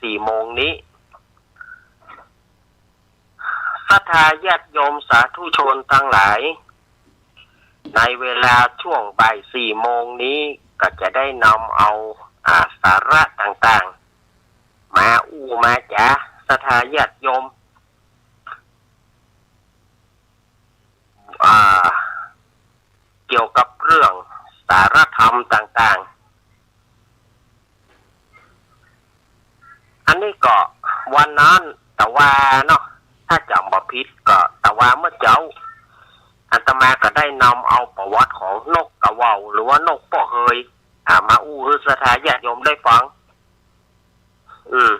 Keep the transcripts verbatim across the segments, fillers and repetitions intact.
สี่โมงนี้ ศรัทธาญาติโยมสาธุชนตังหลาย ในเวลาช่วงบ่ายสี่โมงนี้ก็จะได้นำเอา อ่า สาระต่างๆ มาอู้มาจ๋า ศรัทธาญาติโยม อ่า เกี่ยวกับเรื่องสาระธรรมต่างๆ อันนี้ก็วันนั้นตะวาเนาะ ถ้าจ๋ำบ่ผิดก็ตะวาเมื่อเจ๊า อาตมาก็ได้นำเอาประวัติของนกกระเหว่า หรือว่านกป้อเฮย อ่า มาอู้หื้อศรัทธาญาติโยมได้ฟัง อืม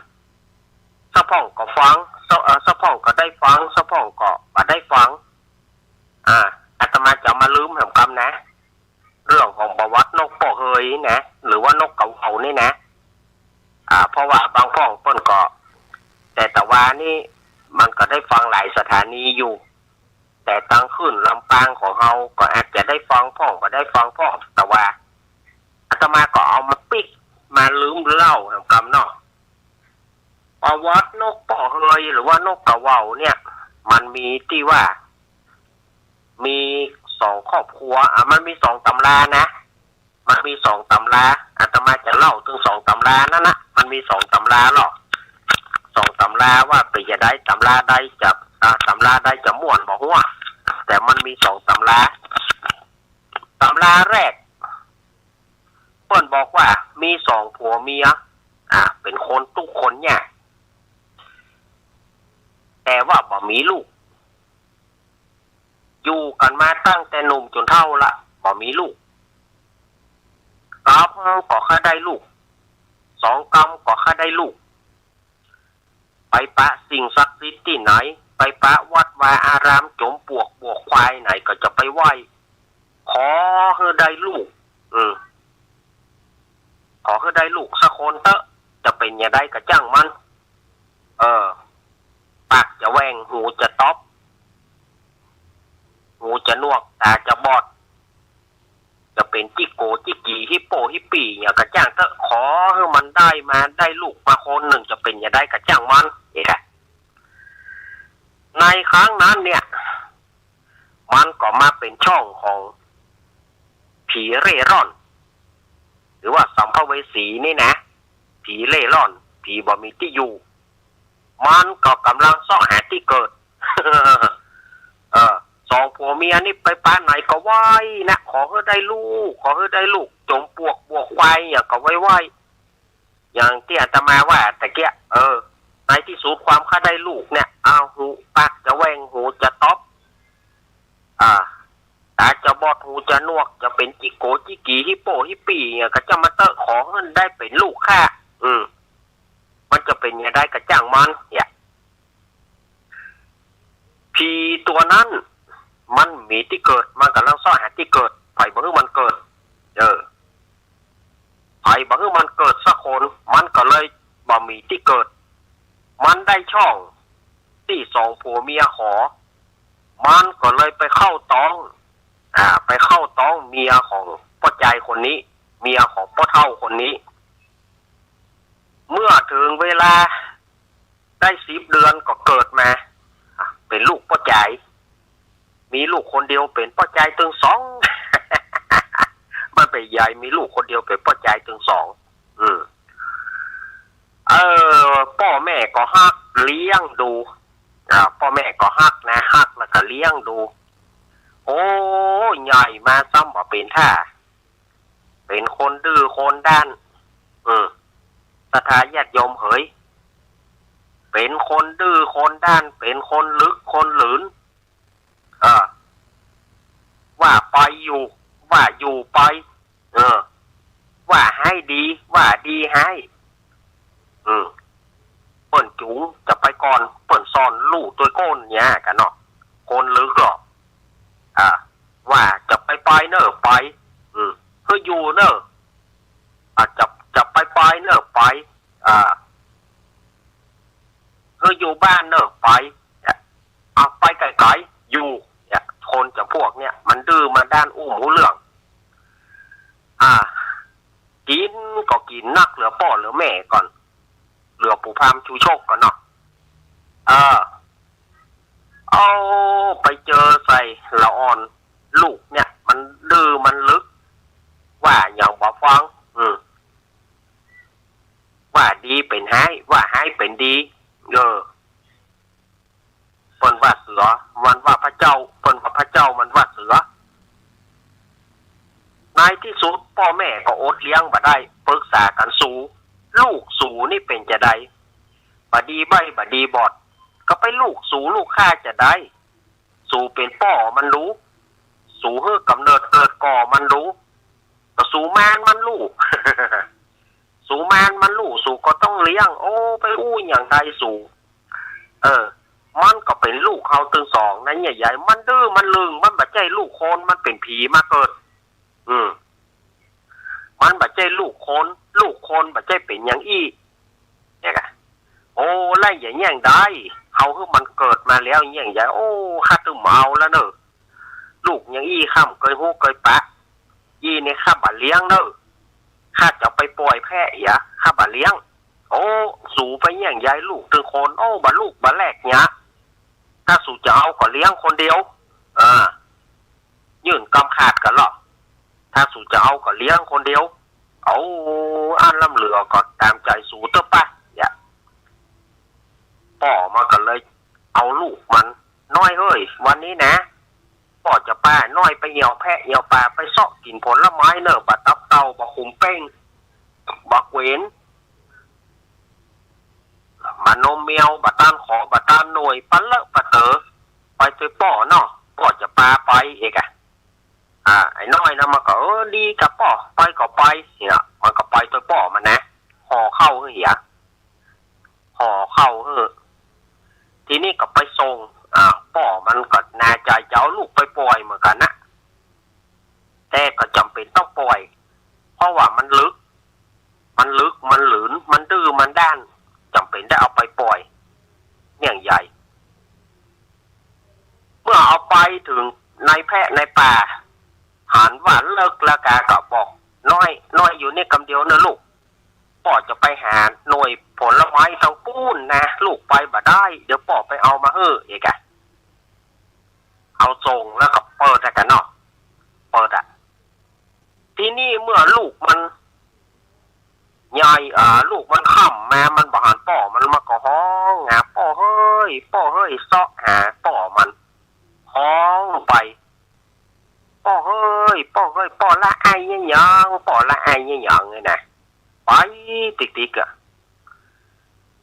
สะพ่องก็ฟัง สะ เอ่อ สะพ่องก็ได้ฟัง สะพ่องก็บ่ได้ฟัง อ่า อาตมาจะมาลืมแหมกำนะ เรื่องของประวัตินกป้อเฮยนะ หรือว่านกกระเหว่านี่นะ อ่า เพราะว่าบางพ่องเปิ้นก็ แต่ตะวานี้มันก็ได้ฟังหลายสถานีอยู่ แต่ตังคลื่นลำปางของเฮาก็อาจจะได้ฟังพ่อง บ่ได้ฟังพ่อง แต่ว่าอาตมาก็เอามาปิ๊กมาลืมเล่าแหมกำเนาะ ประวัตินกป้อเฮยหรือว่านกกระเหว่าเนี่ย มันมีตี้ว่า มีสองครอบครัว อ่ะ มันมีสองตำรานะ มันมีสองตำรา อาตมาจะเล่าเถิงสองตำรานั้นนะ มันมีสองตำราหรอก สองตำราว่าเป๋นจะใด ตำราใดจะ อ่า ตำราใดจะม่วนบ่ฮู้ แต่มันมีสองตำรา ตำราแรก เปิ้นบอกว่ามีสองผัวเมีย อ่า เป๋นคนตุ๊กข์คนยาก แต่ว่าบ่มีลูก อยู่กั๋นมาตั้งแต่หนุ่มจ๋นเฒ่าละ บ่มีลูก กำก็ใค่ได้ลูก สองกำก็ใค่ได้ลูก ไปปะสิ่งศักดิ์สิทธิ์ตี้ไหน ไปปะวัดวาอาราม จ๋มปลวกบวกควายไหนก็จะไปไหว้ ขอหื้อได้ลูก อืม ขอหื้อได้ลูกสักคนเต๊อะ จะเป๋นจะใดก็จ้างมัน เออ ปากจะแหว่ง หูจะต๊อบ หูจะหนวก ต๋าจะบอด จะเป๋นจิโก๋จิกี ฮิปโป้ฮิปปี้ หยังก็จ้างเต๊อะ ขอหื้อมันได้มา ได้ลูกมาคนนึ่ง จะเป๋นจะใดก็จ้างมัน นี่แหละ ในครั้งนั้นเนี่ย มันก็มาเป๋นช่องของผีเร่ร่อน หรือว่าสัมภเวสีนี่นะ ผีเร่ร่อน ผีบ่มีตี้อยู่ มันก็ก่ำลังเซาะหาตี้เกิด เออ สองผัวเมียนี่ไปปะไหนก็ไหว้นะ ขอหื้อได้ลูก ขอหื้อได้ลูก จ๋มปลวกบวกควายหยังก็ไหว้ไหว้ อย่างตี้อาตมาว่าตะเกียะ เออ ในตี้สุดความใค่ได้ลูกเนี่ย อ้าว หู ปากจะแหว่ง หูจะต๊อบ อ่า ต๋าจะบอด หูจะหนวก จะเป๋นจิโก๋จิกี ฮิปโป้ฮิปปี้ หยังก็จ้างมันเต๊อะ ขอหื้อได้เป๋นลูกข้า อืม มันจะเป๋นจะใดก็จ้างมัน เนี่ย ผีตั๋วนั้น มันมีตี้เกิด มันก่ำลังเซาะหาตี้เกิด ใผบ่หื้อมันเกิด เออ ใผบ่หื้อมันเกิดสักคน มันก็เลยบ่มีตี้เกิด มันได้ช่องตี้สองผัวเมียขอ มันก็เลยไปเข้าต๊อง อ่า ไปเข้าต๊องเมียของป้อจายคนนี้ เมียของป้อเฒ่าคนนี้ เมื่อเถิงเวลาได้สิบเดือนก็เกิดมา อ่ะ เป๋นลูกป้อจาย มีลูกคนเดียวเป๋นป้อจายตึงสอง มันเป๋นใหญ่ มีลูกคนเดียวเป๋นป้อจายตึงสอง อืม เออ ป้อแม่ก็ฮักเลี้ยงดู อ่า ป้อแม่ก็ฮักนะ ฮักแล้วก็เลี้ยงดู โอ้ ใหญ่มาซ้ำบ่เป๋นท่า เป๋นคนดื้อคนด้าน อืม ศรัทธาญาติโยมเหย เป๋นคนดื้อคนด้าน เป๋นคนลึกคนหลืน เออ ว่าไปอยู่ ว่าอยู่ไป เออ ว่าฮ้ายดี ว่าดีฮ้าย อืม เปิ้นจูงจะไปก่อน เปิ้นซ้อนลู่ตวยก้นเนี่ยกั๋นเนาะ คนลึกหรอก อ่า ว่าจะไปไปเน่อไป อืม หื้ออยู่เน่อ อ่า จะ จะไปไปเน่อไป อ่า หื้ออยู่บ้านเน่อไป เอาไปไกลๆ อยู่ เนี่ย คนจ๋ำพวกเนี่ย มันดื้อมาด้านอู้บ่ฮู้เรื่อง อ่า กิ๋นก็กิ๋นนักเหลือป้อเหลือแม่ก่อน เหลือปู่พราหมณ์ชูชกก่อนเนาะ เออ เอาไปเจอใส่ละอ่อน ลูกเนี่ยมันดื้อมันลึก ว่าหยังบ่ฟัง อืม ว่าดีเป๋นฮ้าย ว่าฮ้ายเป๋นดี เออ เปิ้นว่าเสือ มันว่าพระเจ้า เปิ้นว่าพระเจ้า มันว่าเสือ ในตี้สุดป้อแม่ก็อดเลี้ยงบ่ได้ ปรึกษากั๋น สู ลูกสูนี่เป๋นจาใด บ่ดีใบ้บ่ดีบอด ก็ไปลูกสูลูกข้าจาใด สูเป๋นป้อมันลู สูหื้อกำเนิดเกิดก่อมันลู ก็สูมานมันลู สูมานมันลู สูก็ต้องเลี้ยง โอ้ ไปอู้หยังใดสู เออ มันก็เป๋นลูกเฮาตึงสองนะ เยียะใหญ่ มันดื้อมันลึง มันบ่ใจ้ลูกคน มันเป๋นผีมาเกิด อืม มันบ่ใจ้ลูกคน ลูกคนบ่ใจ้เป๋นอย่างอี้ เนี่ยกะ โอ้ แล้วจะเยียะใด เฮาหื้อมันเกิดมาแล้วเยียะใด โอ้ ข้าตึงบ่เอาแล้วเน่อ ลูกอย่างอี้ข้าบ่เกยฮู้เกยปะ อี้นี่ข้าบ่เลี้ยงเน่อ ข้าจะไปป่อยแพะเหีย ข้าบ่เลี้ยง โอ้ สูไปเยียะใดลูกตึงคน โอ้ บ่ลูกบ่แลกเหีย ถ้าสูจะเอาก็เลี้ยงคนเดียว อ่า ยื่นกำขาดกั๋นลอ ถ้าสูจะเอาก็เลี้ยงคนเดียว เอาอันล้ำเหลือก็ต๋ามใจ๋สูเต๊อะปะ เนี่ย ป้อมันก็เลยเอาลูกมัน น้อยเฮ้ย วันนี้นะ ป้อจะปาน้อยไปเหี่ยวแพะเหี่ยวปา ไปเซาะกิ๋นผลไม้เน่อ บ่ตับเต่า บ่ขุมเป้ง บ่เกวียน บ่นมแมว บ่ตานขอ บ่ตานหน่วย ปะเลอะปะเต๋อ ไปตวยป้อเนาะ ป้อจะปาไปเอกอะ อ่า ไอ้น้อยนะมันก็ เออ ดีกะป้อ ไปก็ไป เนี่ย มันก็ไปตวยป้อมันนะ ห่อข้าวหื้อเหีย ห่อข้าวหื้อ ทีนี้ก็ไปส่ง อ่า ป้อมันก็นาใจ๋จะเอาลูกไปป่อยเหมือนกั๋นนะ แต่ก็จ๋ำเป๋นต้องป่อย เพราะว่ามันลึก มันลึก มันหลืน มันดื้อ มันด้าน จ๋ำเป๋นได้เอาไปป่อย เยียะใด เมื่อเอาไปเถิงในแพะในป่า หันว่าเลิกแล้วกาก็บอก น้อย น้อยอยู่นี่กำเดียวเน่อลูก ป้อจะไปหาหน่วยผลไม้ตางปู้นนะ ลูกไปบ่ได้ เดี๋ยวป้อไปเอามาหื้อเอกอะ เอาส่งแล้วก็เปิดอะกั๋นเนาะ เปิดอะ ทีนี้เมื่อลูกมันใหญ่ อ่า ลูกมันค่ำมา มันบ่หันป้อมัน มันก็ฮ้องหา ป้อเฮ้ย ป้อเฮ้ย เซาะหาป้อมัน ฮ้องไป ป้อเฮ้ย ป้อเฮ้ย ป้อละอายเยียะหยัง ป้อละอายเยียะหยังเนี่ยนะ ไปติ๊กๆ อะ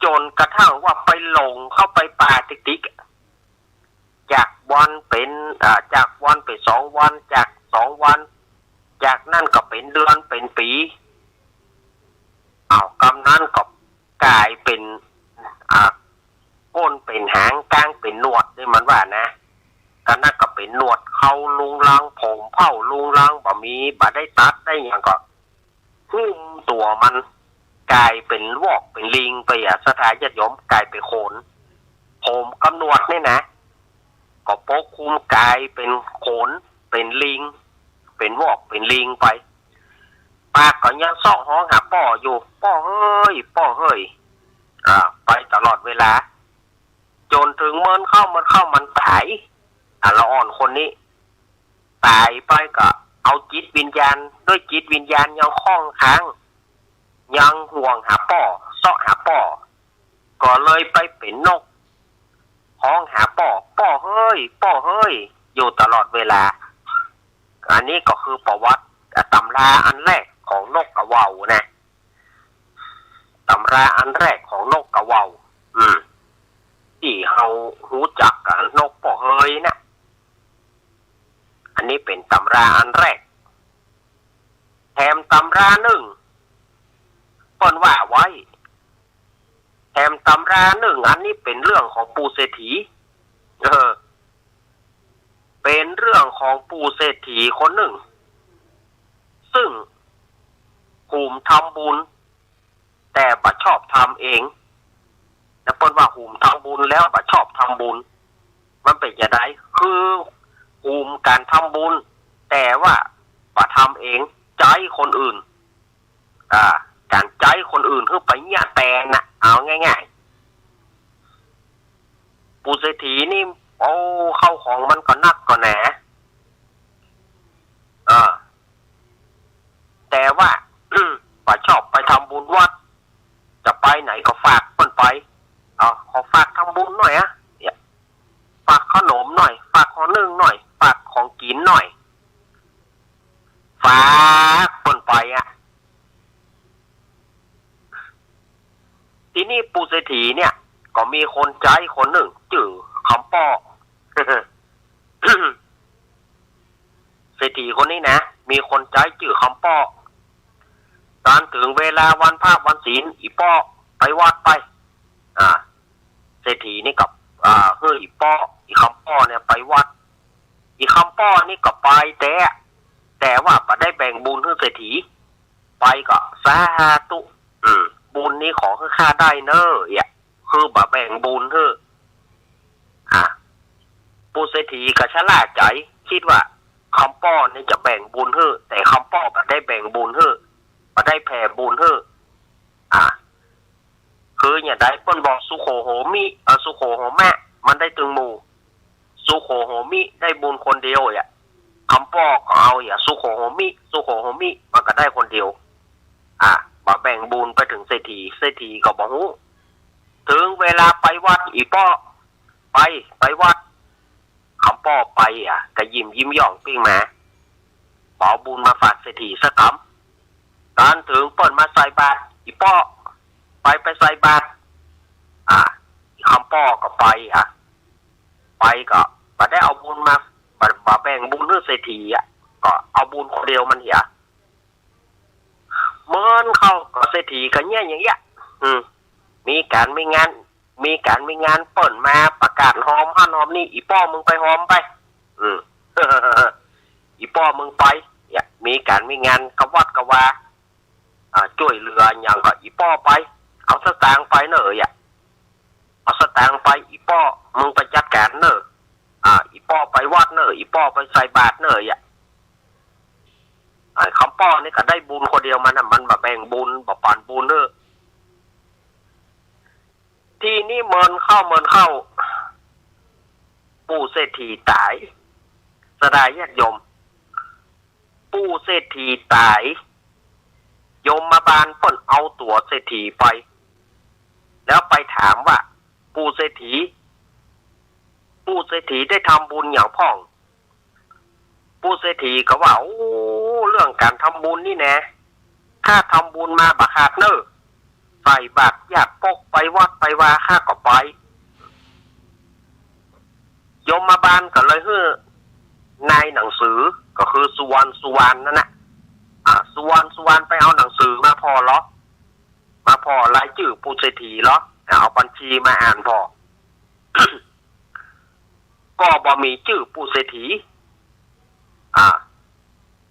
จ๋นกระทั่งว่าไปหลงเข้าไปป่าติ๊กๆ อะ จากวันเป๋น อ่า จากวันไปสองวัน จากสองวัน จากนั้นก็เป๋นเดือนเป๋นปี๋ อ้าว กำนั้นก็ก๋ายเป๋น อ่า ก้นเป๋นหาง ก้างเป๋นหนวด นี่มันว่านะ กำนั้นก็เป๋นหนวดเค้ารุงรัง ผมเผ้ารุงรัง บ่มี บ่ได้ตัดได้หยังก็ หุ้มตั๋วมัน ก๋ายเป๋นวอกเป๋นลิงไปอะ ศรัทธาญาติโยม ก๋ายเป๋นโขน ผมกับหนวดนี่นะ ก็ปกคลุมก๋ายเป๋นโขน เป๋นลิง เป๋นวอกเป๋นลิงไป ปากก็ยังเซาะฮ้องหาป้ออยู่ ป้อเฮ้ย ป้อเฮ้ย อ่า ไปตลอดเวลา จ๋นเถิงเมินเข้า เมินเข้ามันต๋าย อ่ะ ละอ่อนคนนี้ ต๋ายไปก็เอาจิตวิญญาณ ด้วยจิตวิญญาณยังค้องค้าง ยังห่วงหาป้อ เซาะหาป้อ ก็เลยไปเป๋นนก ฮ้องหาป้อ ป้อเฮ้ย ป้อเฮ้ย อยู่ตลอดเวลา อันนี้ก็คือประวัติ อ่ะ ต๋ำราอันแรกของนกกระเหว่านะ ต๋ำราอันแรกของนกกระเหว่า อืม ตี้เฮาฮู้จักกั๋น นกป้อเฮ้ยนะ อันนี้เป๋นต๋ำราอันแรก แถมต๋ำรานึ่ง เปิ้นว่าไว้ แถมต๋ำรานึ่ง อันนี้เป๋นเรื่องของปู่เศรษฐี เออ เป๋นเรื่องของปู่เศรษฐีคนนึ่ง ซึ่งหุมทำบุญ แต่บ่ชอบทำเอง แล้วเปิ้นว่าหุมทำบุญแล้วบ่ชอบทำบุญ มันเป๋นจาใด คือหุมก๋านทำบุญ แต่ว่าบ่ทำเอง ใจ๊คนอื่น อ่า ก๋านใจ๊คนอื่นหื้อไปเยียะแตนน่ะ เอาง่ายๆ ปู่เศรษฐีนี่ โอ้ ข้าวของมันก็นักก็หนา เออ แต่ว่า บ่ชอบไปทำบุญวัด จะไปไหนก็ฝากเปิ้นไป เอา ขอฝากทำบุญหน่อยอะ เนี่ย ฝากขนมหน่อย ฝากห่อนึ่งหน่อย ฝากของกิ๋นหน่อย ฝากเปิ้นไปอะ ทีนี้ปู่เศรษฐีเนี่ย ก็มีคนใจ๊คนนึ่ง จื้อคำป้อ เศรษฐีคนนี้นะ มีคนใจ๊จื้อคำป้อ ต๋อนเถิงเวลาวันพระวันศีล อี่ป้อไปวัดไป อ่า เศรษฐีนี่ก็ อ่า หื้ออี่ป้อ อี่คำป้อเนี่ยไปวัด อี่คำป้อนี่ก็ไปแต๊ แต่ว่าบ่ได้แบ่งบุญหื้อเศรษฐี ไปก็สาธุ อืม บุญนี้ขอหื้อข้าได้เน่อ เนี่ย คือบ่แบ่งบุญหื้อ อ่ะ ปู่เศรษฐีก็ชะล่าใจ๋ กึ๊ดว่าคำป้อนี่จะแบ่งบุญหื้อ แต่คำป้อบ่ได้แบ่งบุญหื้อ บ่ได้แผ่บุญหื้อ อ่ะ คืออย่างใดเปิ้นบอกสุโขโหมิ เออ สุโขโหมะ มันได้ตึงหมู่ สุโขโหมิ ได้บุญคนเดียว เนี่ย คำป้อก็เอา เนี่ย สุโขโหมิ สุโขโหมิ มันก็ได้คนเดียว อ่ะ บ่แบ่งบุญไปเถิงเศรษฐี เศรษฐีก็บ่ฮู้ เถิงเวลาไปวัด อี่ป้อ ไป ไปวัด คำป้อไป อ่ะ ก็ยิ้มยิ้มย่องปิ้งมา บ่เอาบุญมาฝากเศรษฐีสักกำ ต๋อนเถิงเปิ้นมาใส่บาตร อี่ป้อ ไป ไปใส่บาตร อ่ะ คำป้อก็ไป อ่ะ ไปก็บ่ได้เอาบุญมา บ่ บ่แบ่งบุญหื้อเศรษฐี อ่ะ ก็เอาบุญคนเดียวมันเหีย เมินเข้าก็เศรษฐีก็เยียะอย่างเยียะ อืม มีก๋านมีงาน มีก๋านมีงานเปิ้นมาประกาศฮอมหั้นฮอมนี่ อี่ป้อมึงไปฮอมไป อืม อี่ป้อมึงไป เนี่ย มีก๋านมีงานกะวัดกะวา อ่า จ้วยเหลือหยังก็อี่ป้อไป เอาสตางค์ไปเน่อ เนี่ย เอาสตางค์ไป อี่ป้อมึงไปจัดก๋านเน่อ อ่า อี่ป้อไปวัดเน่อ อี่ป้อไปใส่บาตรเน่อ เนี่ย ไอ้คำป้อนี่ก็ได้บุญคนเดียวมันน่ะ มันบ่แบ่งบุญ บ่ปั๋นบุญหื้อ ทีนี้เมินเข้าเมินเข้า ปู่เศรษฐีต๋าย ศรัทธาญาติโยม ปู่เศรษฐีต๋าย ยมบาลเปิ้นเอาตั๋วเศรษฐีไป แล้วไปถามว่า ปู่เศรษฐี ปู่เศรษฐีได้ทำบุญหยังพ่อง ปู่เศรษฐีก็ว่า โอ้ เรื่องก๋านทำบุญนี่แหนะ ข้าทำบุญมาบ่ขาดเน่อ ใส่บาตรญาติปก ไปวัดไปวาข้าก็ไป ยมบาลก็เลยหื้อนายหนังสือ ก็คือสุวรรณ สุวรรณนั่นน่ะ อ่า สุวรรณ สุวรรณไปเอาหนังสือมาผ่อเหลาะ มาผ่อรายจื้อปู่เศรษฐีเหลาะ อ่า เอาบัญชีมาอ่านผ่อ ก็บ่มีจื้อปู่เศรษฐี อ่า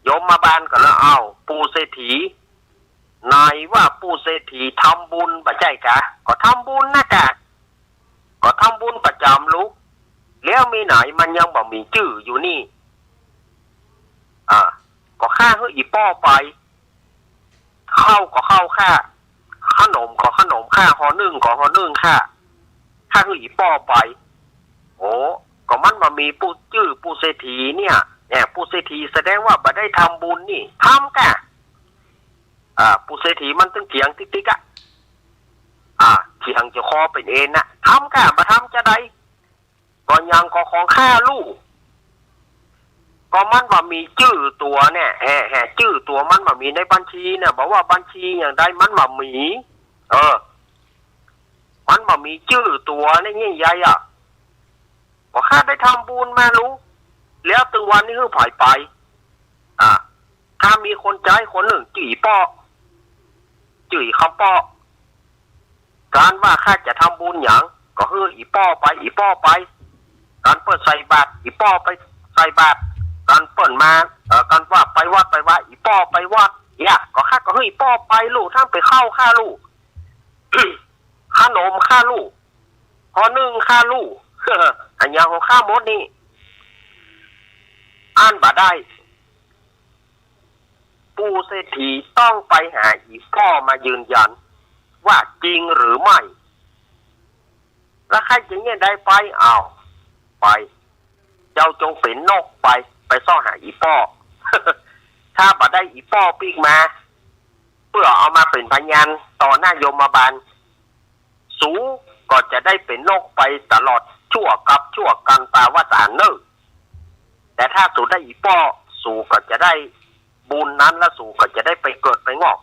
ยมบาลก็เลย เอ้า ปู่เศรษฐี ไหนว่าปู่เศรษฐีทำบุญบ่ใจ้กา ก็ทำบุญนะกา ก็ทำบุญประจ๋ำลูก แล้วมีไหนมันยังบ่มีจื้ออยู่นี่ อ่า ก็ข้าหื้ออี่ป้อไป ข้าวก็ข้าวข้า ขนมก็ขนมข้า ห่อนึ่งก็ห่อนึ่งข้า ข้าหื้ออี่ป้อไป โอ้ ก็มันบ่มีปู่จื้อปู่เศรษฐีเนี่ย เนี่ย ปู่เศรษฐีแสดงว่าบ่ได้ทำบุญนี่ ทำกา อ่า ปู่เศรษฐีมันตึงเถียงติ๊กๆ อะ อ่า เถียงจะคอเป๋นเอ็นน่ะ ทำกา บ่ทำจาใด ก็หยังก็ของข้าลู่ ก็มันบ่มีจื้อตั๋วเนี่ย แฮ่ แฮ่ จื้อตั๋วมันบ่มีในบัญชีเนี่ย บ่ว่าบัญชีอย่างใดมันบ่มี เออ มันบ่มีจื้อตั๋วเนี่ย ยิ่งใหญ่อะ ก็ข้าได้ทำบุญมาลู่ แล้วตึงวันนี้หื้อใผไป อ่า ข้ามีคนใจ๊คนนึ่ง จื้ออี่ป้อ จื้ออี่คำป้อ ก๋านว่าข้าจะทำบุญหยัง ก็หื้ออี่ป้อไป อี่ป้อไป ก๋านเปิ้นใส่บาตร อี่ป้อไปใส่บาตร ก๋านเปิ้นมา เอ่อ ก๋านว่าไปวัดไปวา อี่ป้อไปวัด เนี่ย ก็ข้าก็หื้ออี่ป้อไปลู่ ทั้งไปข้าวข้าลู่ ขนมข้าลู่ ห่อนึ่งข้าลู่ อะหยังของข้าหมดนี่ อั้นบ่ได้ ปู่เศรษฐีต้องไปหาอี่ป้อมายืนยันว่าจริงหรือไม่ แล้วใค่จะเยียะได้ไป อ้าว ไป เจ้าจงเป๋นนกไป ไปเซาะหาอี่ป้อ ถ้าบ่ได้อี่ป้อปิ๊กมา เปื้อเอามาเป๋นพยานต่อหน้ายมบาล สูก็จะได้เป๋นนกไปตลอดชั่วกัปชั่วกัลปาวสานเน่อ แต่ถ้าสูได้อี่ป้อ สูก็จะได้บุญนั้น แล้วสูก็จะได้ไปเกิดไปงอก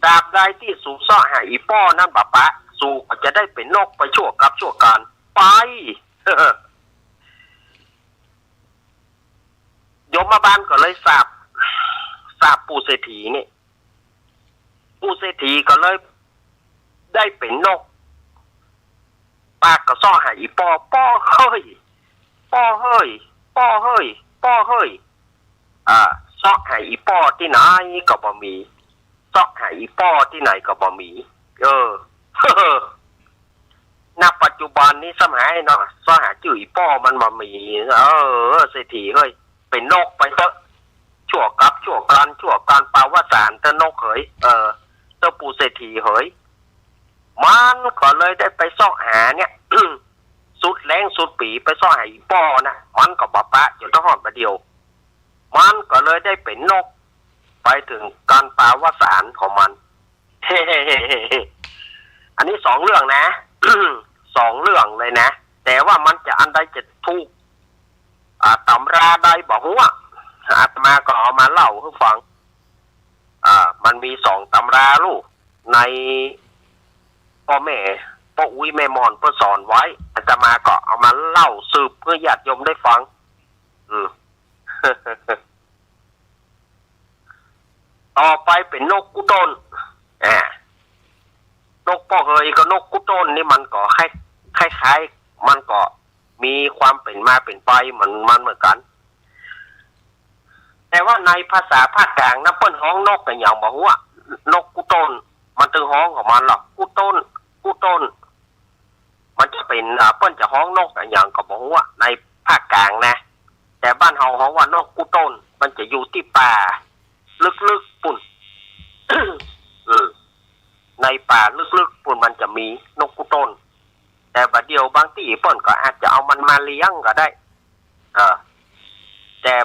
ตราบใดตี้สูเซาะหาอี่ป้อนั้นบ่ปะ สูก็จะได้เป๋นนกไปชั่วกัปชั่วกัล ไป ยมบาลก็เลยสาป สาปปู่เศรษฐีนี่ ปู่เศรษฐีก็เลยได้เป๋นนก ปากก็เซาะหาอี่ป้อ ป้อเฮ้ย ป้อเฮ้ย ป้อเฮ้ย ป้อเฮ้ย อ่า เซาะหาอี่ป้อตี้ไหนก็บ่มี เซาะหาอี่ป้อตี้ไหนก็บ่มี เออ ณ ปัจจุบันนี้สมัยเนาะ เซาะหาจื้ออี่ป้อมันบ่มี เออ เศรษฐีเฮ้ย เป๋นนกไปเต๊อะ ชั่วกัปชั่วกัลชั่วกัลปาวสานเต๊อะนกเหย เออ เต๊อะปู่เศรษฐีเหย มันก็เลยได้ไปเซาะหาเนี่ย สุดแฮงสุดปีไปเซาะหาอี่ป้อนะ มันก็บ่ปะ จ๋นเถิงฮอดบ่าเดี่ยว มันก็เลยได้เป๋นนก ไปเถิงกัลปาวสานของมัน อันนี้สองเรื่องนะ สองเรื่องเลยนะ แต่ว่ามันจะอันใดจะถูก อ่า ตำราใดบ่ฮู้อะ อาตมาก็เอามาเล่าหื้อฟัง อ่า มันมีสองตำราลูก ในป้อแม่ ป้ออุ๊ยแม่หม่อนเปิ้นสอนไว้ อาตมาก็เอามาเล่าสืบหื้อญาติโยมได้ฟัง อืม ต่อไปเป๋นนกกู้ต้น อ่า นกป้อเฮยกับนกกู้ต้นนี่มันก็คล้าย คล้ายๆ มันก็มีความเป๋นมาเป๋นไปเหมือน มันเหมือนกั๋น แต่ว่าในภาษาภาคกลางนะ เปิ้นฮ้องนกอะหยังบ่ฮู้อะ นกกู้ต้น มันตึงฮ้องของมันหรอก กู้ต้น กู้ต้น มันจะเป๋น อ่า เปิ้นจะฮ้องนกอะหยังก็บ่ฮู้อะ ในภาคกลางนะ แต่บ้านเฮาฮ้องว่านกกู้ต้น มันจะอยู่ตี้ป่าลึกๆ ปุ้น อืม ในป่าลึกๆ ปุ้นมันจะมีนกกู้ต้น แต่บ่าเดี่ยวบางตี้เปิ้นก็อาจจะเอามันมาเลี้ยงก็ได้ เออ แต่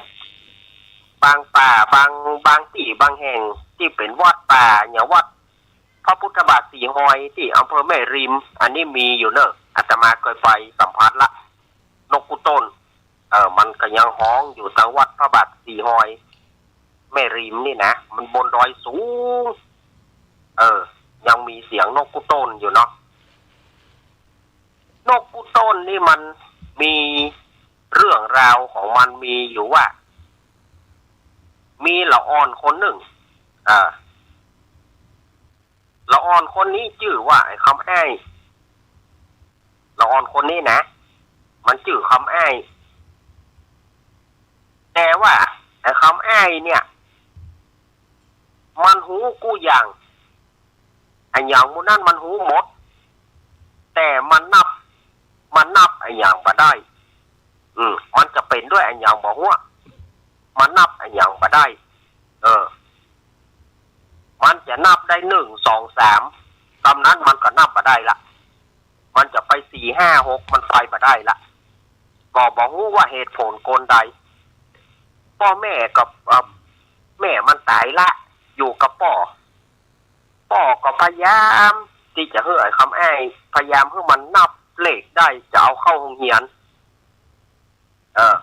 บางป่า บาง บางตี้บางแห่งตี้เป๋นวัดป่า อย่างวัดพระพุทธบาทสี่ฮอยตี้อำเภอแม่ริม อันนี้มีอยู่เน่อ อาตมาเกยไปสัมผัสละ นกกู้ต้น เออ มันก็ยังฮ้องอยู่ตางวัดพระบาทสี่ฮอย แม่ริมนี่นะ มันบนดอยสูง เออ ยังมีเสียงนกกู้ต้นอยู่เนาะ นกกู้ต้นนี่มันมีเรื่องราวของมันมีอยู่ว่า มีละอ่อนคนนึ่ง อ่า ละอ่อนคนนี้จื้อว่าไอ้คำอ้าย ละอ่อนคนนี้นะ มันจื้อคำอ้าย แต่ว่าไอ้คำอ้ายเนี่ย มันฮู้กู้อย่าง อะหยังหมู่นั้นมันฮู้หมด แต่มันนับ มันนับอะหยังบ่ได้ อืม มันจะเป๋นด้วยอะหยังบ่ฮู้ มันนับอะหยังบ่ได้ เออ มันจะนับได้หนึ่ง สอง สาม กำนั้นมันก็นับบ่ได้ละ มันจะไปสี่ ห้า หก มันไปบ่ได้ละ ก็บ่ฮู้ว่าเหตุผลกลใด ป้อแม่ก็ เอ่อ แม่มันต๋ายละ อยู่กับป้อ ป้อก็พยายามตี้จะหื้อไอ้คำอ้าย พยายามหื้อมันนับเลขได้ จะเอาเข้าโฮงเฮียน เออ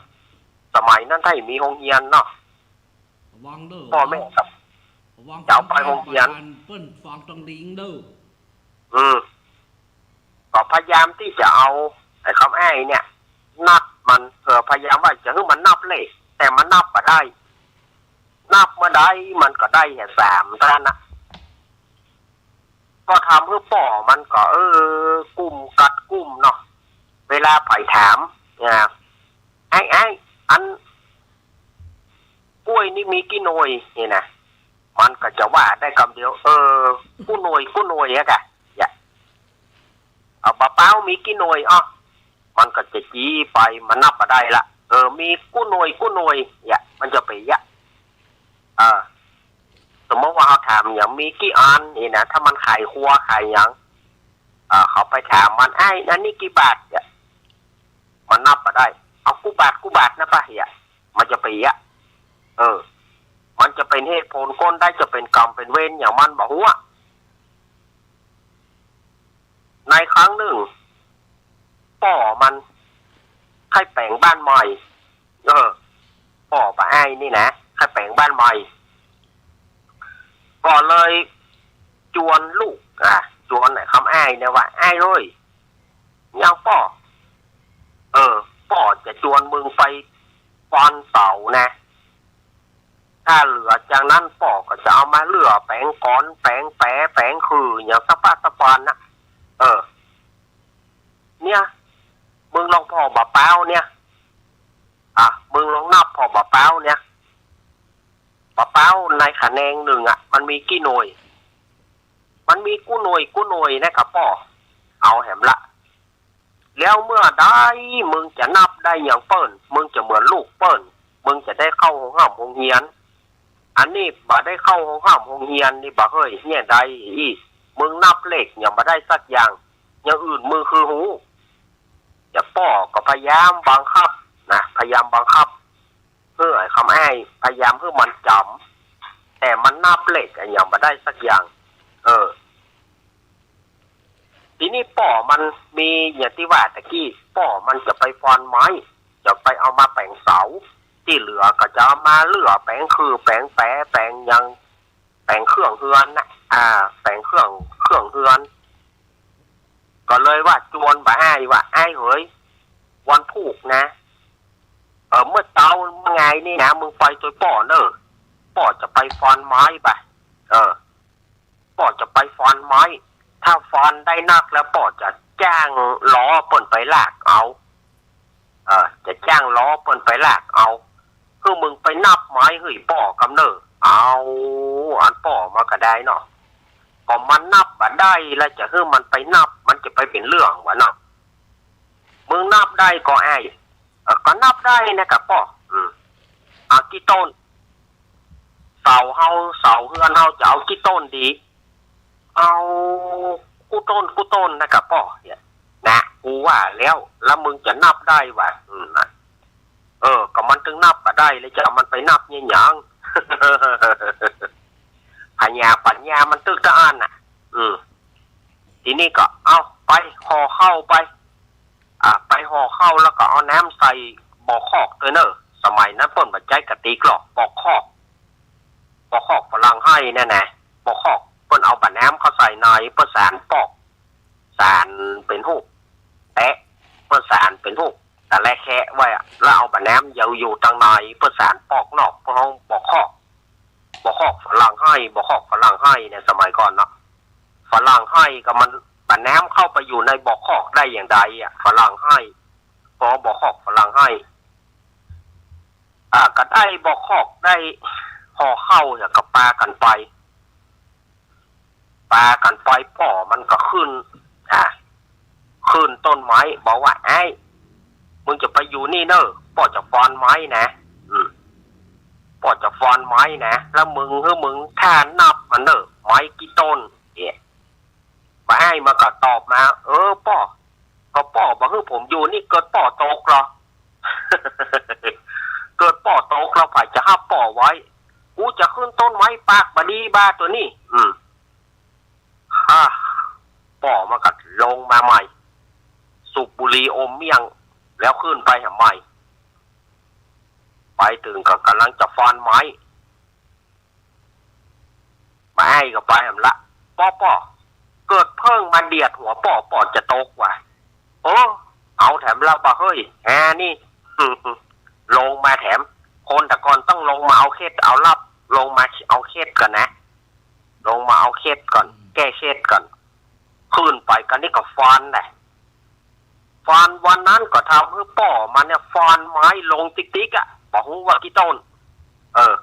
สมัยนั้นถ้ามีโฮงเฮียนเนาะ ระวังเด้อ ป้อแม่ก็ ระวัง จะเอาไปโฮงเฮียน เปิ้นฟังตังหลิงเด้อ อืม ก็พยายามตี้จะเอาไอ้คำอ้ายเนี่ย นับมัน เออ พยายามว่าจะหื้อมันนับเลข แต่มันนับบ่ได้ นับเมื่อใดมันก็ได้แค่สามเต้านั้นนะ ก็ทำหื้อป้อมันก็ เออ กุ้มกัดกุ้มเนาะ เวลาใผถาม เนี่ย อ้าย อ้าย อัน กล้วยนี่มีกี่หน่วย นี่นะ มันก็จะว่าได้กำเดียว เออ กู้หน่วย กู้หน่วยอะกะ อย่า เอา มะพร้าวมีกี่หน่วย อ้อ มันก็จะจี้ไป มันนับบ่ได้ละ เออ มีกู้หน่วย กู้หน่วย อย่า มันจะไป อย่า เออ สมมุติว่าเฮาถามหยังมีกี่อันนี่นะ ถ้ามันขายครัวขายหยัง เอ่อ เขาไปถามมัน "อ้าย อันนี้กี่บาท" เนี่ย มันนับบ่ได้ "เอากู้บาท กู้บาท" นะปะ เนี่ย มันจะไปอะ เออ มันจะเป๋นเหตุผลก้นได้ จะเป๋นกรรมเป๋นเวรหยังมันบ่ฮู้อะ ในครั้งนึ่ง ป้อมันใค่แป๋งบ้านใหม่ เออ ป้อบ่าอ้ายนี่นะ ใค่แป๋งบ้านใหม่ ก็เลยจวนลูก อ่ะ จวนไอ้คำอ้ายเนี่ยว่า "อ้ายเอ้ย" "หยังป้อ" "เออ ป้อจะจวนมึงไปฟอนเสานะ ถ้าเหลือจากนั้นป้อก็จะเอามาเลื่อแป๋งก๋อน แป๋งแป๋ แป๋งขื่อ หยังสะป๊ะสะปอนนะ เออ เนี่ย มึงลองผ่อบ่าป๊าวเนี่ย อ่ะ มึงลองนับผ่อบ่าป๊าวเนี่ย บ่าป๊าวในขะแนงนึ่งอะ มันมีกี่หน่วย มันมีกู้หน่วยกู้หน่วยนะ ก็ป้อ เอาแหมละ แล้วเมื่อใดมึงจะนับได้อย่างเปิ้น มึงจะเหมือนลูกเปิ้น มึงจะได้เข้าโฮงฮ่ำโฮงเฮียน อันนี้บ่ได้เข้าโฮงฮ่ำโฮงเฮียนนี่บ่าเฮ้ย เนี่ยใดอี้ มึงนับเลขยังบ่ได้สักอย่าง อย่างอื่นมึงคือฮู้ จะป้อก็พยายามบังคับนะ พยายามบังคับ หื้อไอ้คำอ้ายพยายามหื้อมันจ๋ำ แต่มันนับเลขอะยังบ่ได้สักอย่าง เออ ทีนี้ป้อมันมีอย่างตี้ว่าตะกี้ ป้อมันจะไปฟอนไม้ จะไปเอามาแป๋งเสา ตี้เหลือก็จะเอามาเลื่อแป๋งขื่อ แป๋งแป๋ แป๋งหยัง แป๋งเครื่องเฮือนนะ อ่า แป๋งเครื่อง เครื่องเฮือน ก็เลยว่าจวนบ่าอ้ายว่า "อ้ายเหย วันพูกนะ เออ เมื่อเต๊าเมื่อไงนี่นะ มึงไปตวยป้อเน่อ ป้อจะไปฟอนไม้บ่ะ เออ ป้อจะไปฟอนไม้ ถ้าฟอนได้นักแล้วป้อจะจ้างล้อเปิ้นไปลากเอา เออ จะจ้างล้อเปิ้นไปลากเอา หื้อมึงไปนับไม้หื้อป้อกำเน่อ" เอา อันป้อมันก็ได้เนาะ ก็มันนับบ่ได้แล้ว จะหื้อมันไปนับ มันจะไปเป๋นเรื่องวะเนาะ "มึงนับได้ก่ออ้าย" "เออ ก็นับได้นะกะป้อ" "อืม เอากี่ต้น เสาเฮา เสาเฮือนเฮาจะเอากี่ต้นดี" "เอากู้ต้น กู้ต้นนะกะป้อ" "เนี่ยนะ กูว่าแล้ว แล้วมึงจะนับได้วะ" "อืม นะ เออ ก็มันตึงนับบ่ได้ แล้วจะเอามันไปนับเนี่ยหยัง" พญาปั๋ญญามันตึกตะอั้นน่ะ อืม ทีนี้ก็ เอา ไปห่อข้าวไป อ่ะ ไปห่อข้าวแล้วก็เอาน้ำใส่บ่อคอกตวยเน่อ สมัยนั้นเปิ้นบ่ใจ๊กะติกหรอก บ่อคอก บ่อคอกฝรั่งไห้เนี่ยนะ บ่อคอก เปิ้นเอาบ่าน้ำเข้าใส่ใน เปิ้นสานปอก สานเป๋นฮูปแปะ เปิ้นสานเป๋นฮูปตะและแคะไว้อะ แล้วเอาบ่าน้ำอยู่ อยู่ตังใน เปิ้นสานปอกนอก เปิ้นฮ้องบ่อคอก บ่อคอกฝรั่งไห้ บ่อคอกฝรั่งไห้เนี่ย สมัยก่อนเนาะ ฝรั่งไห้ก็มัน บ่าน้ำเข้าไปอยู่ในบ่อคอกได้อย่างใดอะ ฝรั่งไห้ ปอบ่อคอกฝรั่งไห้ อ่า ก็ได้บ่อคอก ได้ห่อข้าวเนี่ย ก็ปากั๋นไป ปากั๋นไป ป้อมันก็ขึ้น อ่า ขึ้นต้นไม้ บอกว่า "อ้าย มึงจะไปอยู่นี่เน่อ ป้อจะฟอนไม้นะ อืม ป้อจะฟอนไม้นะ แล้วมึง หื้อมึงถ้านับมันเน่อ ไม้กี่ต้น" เนี่ย บ่าอ้ายมันก็ตอบมา "เออ ป้อ ก็ป้อบ่หื้อผมอยู่นี่ เกิดป้อตกเหรอ เกิดป้อตกแล้ว ใผจะฮับป้อไว้ กูจะขึ้นต้นไม้ปากบ่ดีบ่าตั๋วนี้" อืม อ่ะ ป้อมันก็ลงมาใหม่ สูบบุหรี่อมเมี่ยง แล้วขึ้นไปแหมใหม่ ไปตึงก็ก่ำลังจะฟอนไม้ บ่าอ้ายก็ไปแหมละ "ป้อ ป้อ เกิดเผิ้งมาเดียดหัวป้อ ป้อจะตกวะ" โอ้ เอาแถมละบ่าเฮ้ย แฮนี่ ลงมาแถม คนแต่ก่อนต้องลงมาเอาเคล็ดเอาลับ ลงมาเอาเคล็ดก่อนนะ ลงมาเอาเคล็ดก่อน แก้เคล็ดก่อน ขึ้นไปก็นี่ก็ฟอนแหละ ฟอนวันนั้นก็ทำหื้อป้อมันเนี่ย ฟอนไม้ลงติ๊กๆ อะ บ่ฮู้ว่ากี่ต้น เออ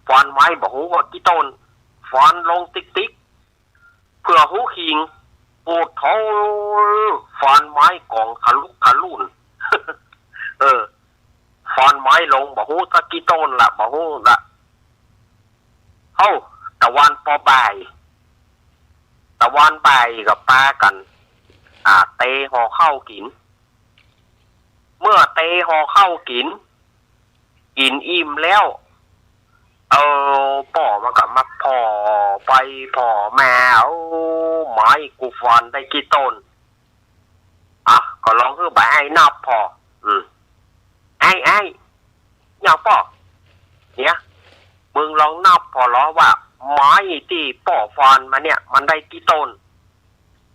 ฟอนไม้บ่ฮู้ว่ากี่ต้น ฟอนลงติ๊กๆ เผื่อฮู้คิง โอ้โธ่ ฟอนไม้ก๋องขะลุกขะลุ่น เออ ฟอนไม้ลงบ่ฮู้สักกี่ต้นละ บ่ฮู้ละ เฮ้า ตะวันปอบ่าย ตะวันบ่ายก็ปากั๋น อ่า เตห่อข้าวกิ๋น เมื่อเตห่อข้าวกิ๋น กิ๋นอิ่มแล้ว เออ ป้อมันก็มาผ่อไปผ่อมา โอ้ ไม้กูฟันได้กี่ต้น อ่ะ ก็ลองหื้อบ่าอ้ายนับผ่อ อืม อ้าย อ้าย หยังป้อ เนี่ย มึงลองนับผ่อลอว่า ไม้ตี้ป้อฟันมาเนี่ย มันได้กี่ต้น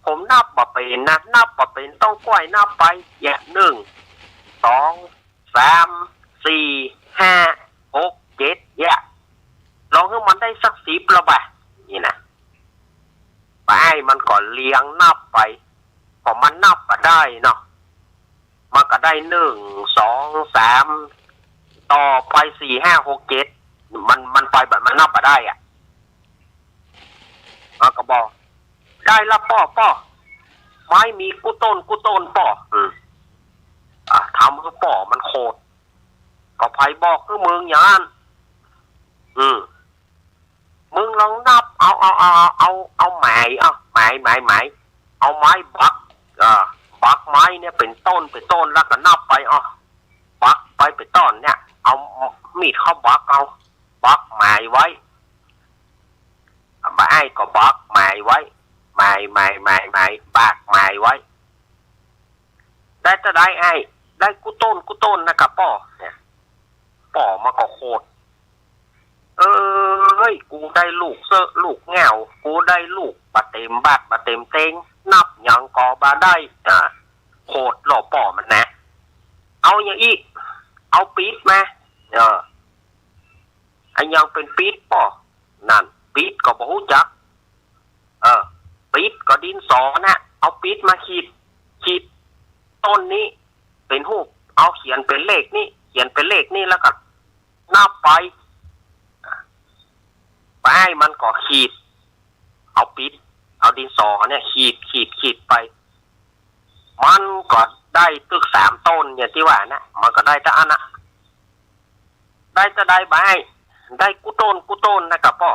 ผมนับบ่เป๋นนะ นับบ่เป๋น ต้องก้อยนับไป เนี่ย นึ่ง สอง สาม สี่ ห้า หก เจ็ด เนี่ย ลองหื้อมันได้สักสิบละบ่า นี่นะ บ่าอ้ายมันก็เรียงนับไป พอมันนับบ่ได้เนาะ มันก็ได้นึ่ง สอง สาม ต่อไปสี่ ห้า หก เจ็ด มัน มันไปแบบมันนับบ่ได้อะ มันก็บอก ได้ละป้อ ป้อ ไม้มีกู้ต้น กู้ต้นป้อ อืม อ่ะ ทำหื้อป้อมันโขด ก็ใผบอกหื้อมึงอย่างนั้น อืม มึงลองนับ เอา เอา เอา เอา เอาไม้ เอาไม้ ไม้ ไม้ เอาไม้บัก เออ บักไม้เนี่ยเป๋นต้น เป๋นต้น แล้วก็นับไป เอา บักไปเป๋นต้นเนี่ย เอามีดเข้าบัก เอา บักไม้ไว้ บ่าอ้ายก็บักไม้ไว้ ไม้ ไม้ ไม้ ไม้ บักไม้ไว้ ได้เต้าใดอ้าย ได้กู้ต้น กู้ต้นนะกะป้อ เนี่ย ป้อมันก็โขด เอ้ย กูได้ลูกเซอะลูกแง่ว กูได้ลูกบ่เต็มบาทบ่เต็มเต็ง นับหยังก็บ่ได้ อ่า โขดลอป้อมันนะ เอาหยังอี้ เอาปิ๊ดมา เออ อะหยังเป๋นปิ๊ดป้อ นั่น ปิ๊ดก็บ่ฮู้จัก เออ ปิ๊ดก็ดินสอนะ เอาปิ๊ดมาขีด ขีดต้นนี้เป๋นฮูป เอาเขียนเป๋นเลขนี้ เขียนเป๋นเลขนี้ แล้วก็นับไป บ่าอ้ายมันก็ขีด เอาปิ๊ด เอาดินสอเนี่ย ขีด ขีด ขีดไป มันก็ได้ตึกสามต้นอย่างตี้ว่านะ มันก็ได้เต้าอั้นนะ ได้เต้าใดบ่าอ้าย ได้กู้ต้น กู้ต้นนะกะป้อ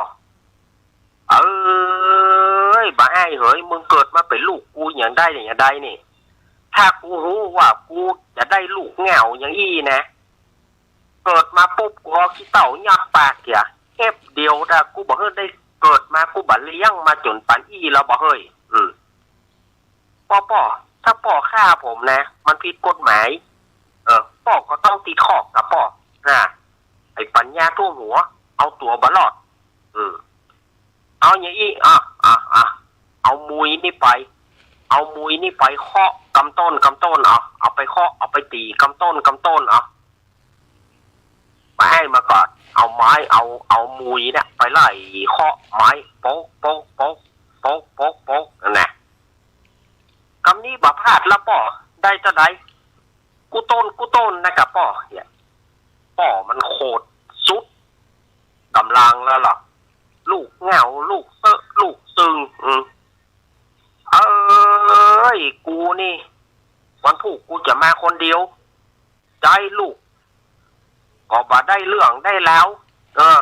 เอ้ย บ่าอ้ายเหย มึงเกิดมาเป๋นลูกกูอย่างใดอย่างใดนี่ ถ้ากูฮู้ว่ากูจะได้ลูกแง่วอย่างอี้นะ เกิดมาปุ๊บกูเอาขี้เถ้ายัดปากเสีย แอ็บเดียว ถ้ากูบ่หื้อได้เกิดมา กูบ่เลี้ยงมาจ๋นปานอี้แล้วบ่าเฮ้ย อืม ป้อ ป้อ ถ้าป้อฆ่าผมนะ มันผิดกฎหมาย เออ ป้อก็ต้องติดคอกกะป้อ อ่า ไอ้ปัญญาท่วมหัว เอาตั๋วบ่รอด อืม เอาหยังอี้ อ่ะ อ่ะ อ่ะ เอามุยนี่ไป เอามุยนี่ไปเคาะกำต้น กำต้น เอา เอาไปเคาะ เอาไปตี๋กำต้น กำต้น เอา บ่าอ้ายมันก็เอาไม้ เอา เอามุยเนี่ยไปไล่เคาะไม้ โป๊ก โป๊ก โป๊ก โป๊ก โป๊ก โป๊ก นั่นแหละ กำนี้บ่พลาดละป้อ ได้เต้าใด กู้ต้น กู้ต้นนะกะป้อ เนี่ย ป้อมันโขดสุดก๋ำลังแล้วล่ะ ลูกแง่ว ลูกเซอะ ลูกซึ่ง อืม เอ้ย กูนี่ วันพูกกูจะมาคนเดียว ใจ๊ลูก ก็บ่ได้เรื่องได้ราว เออ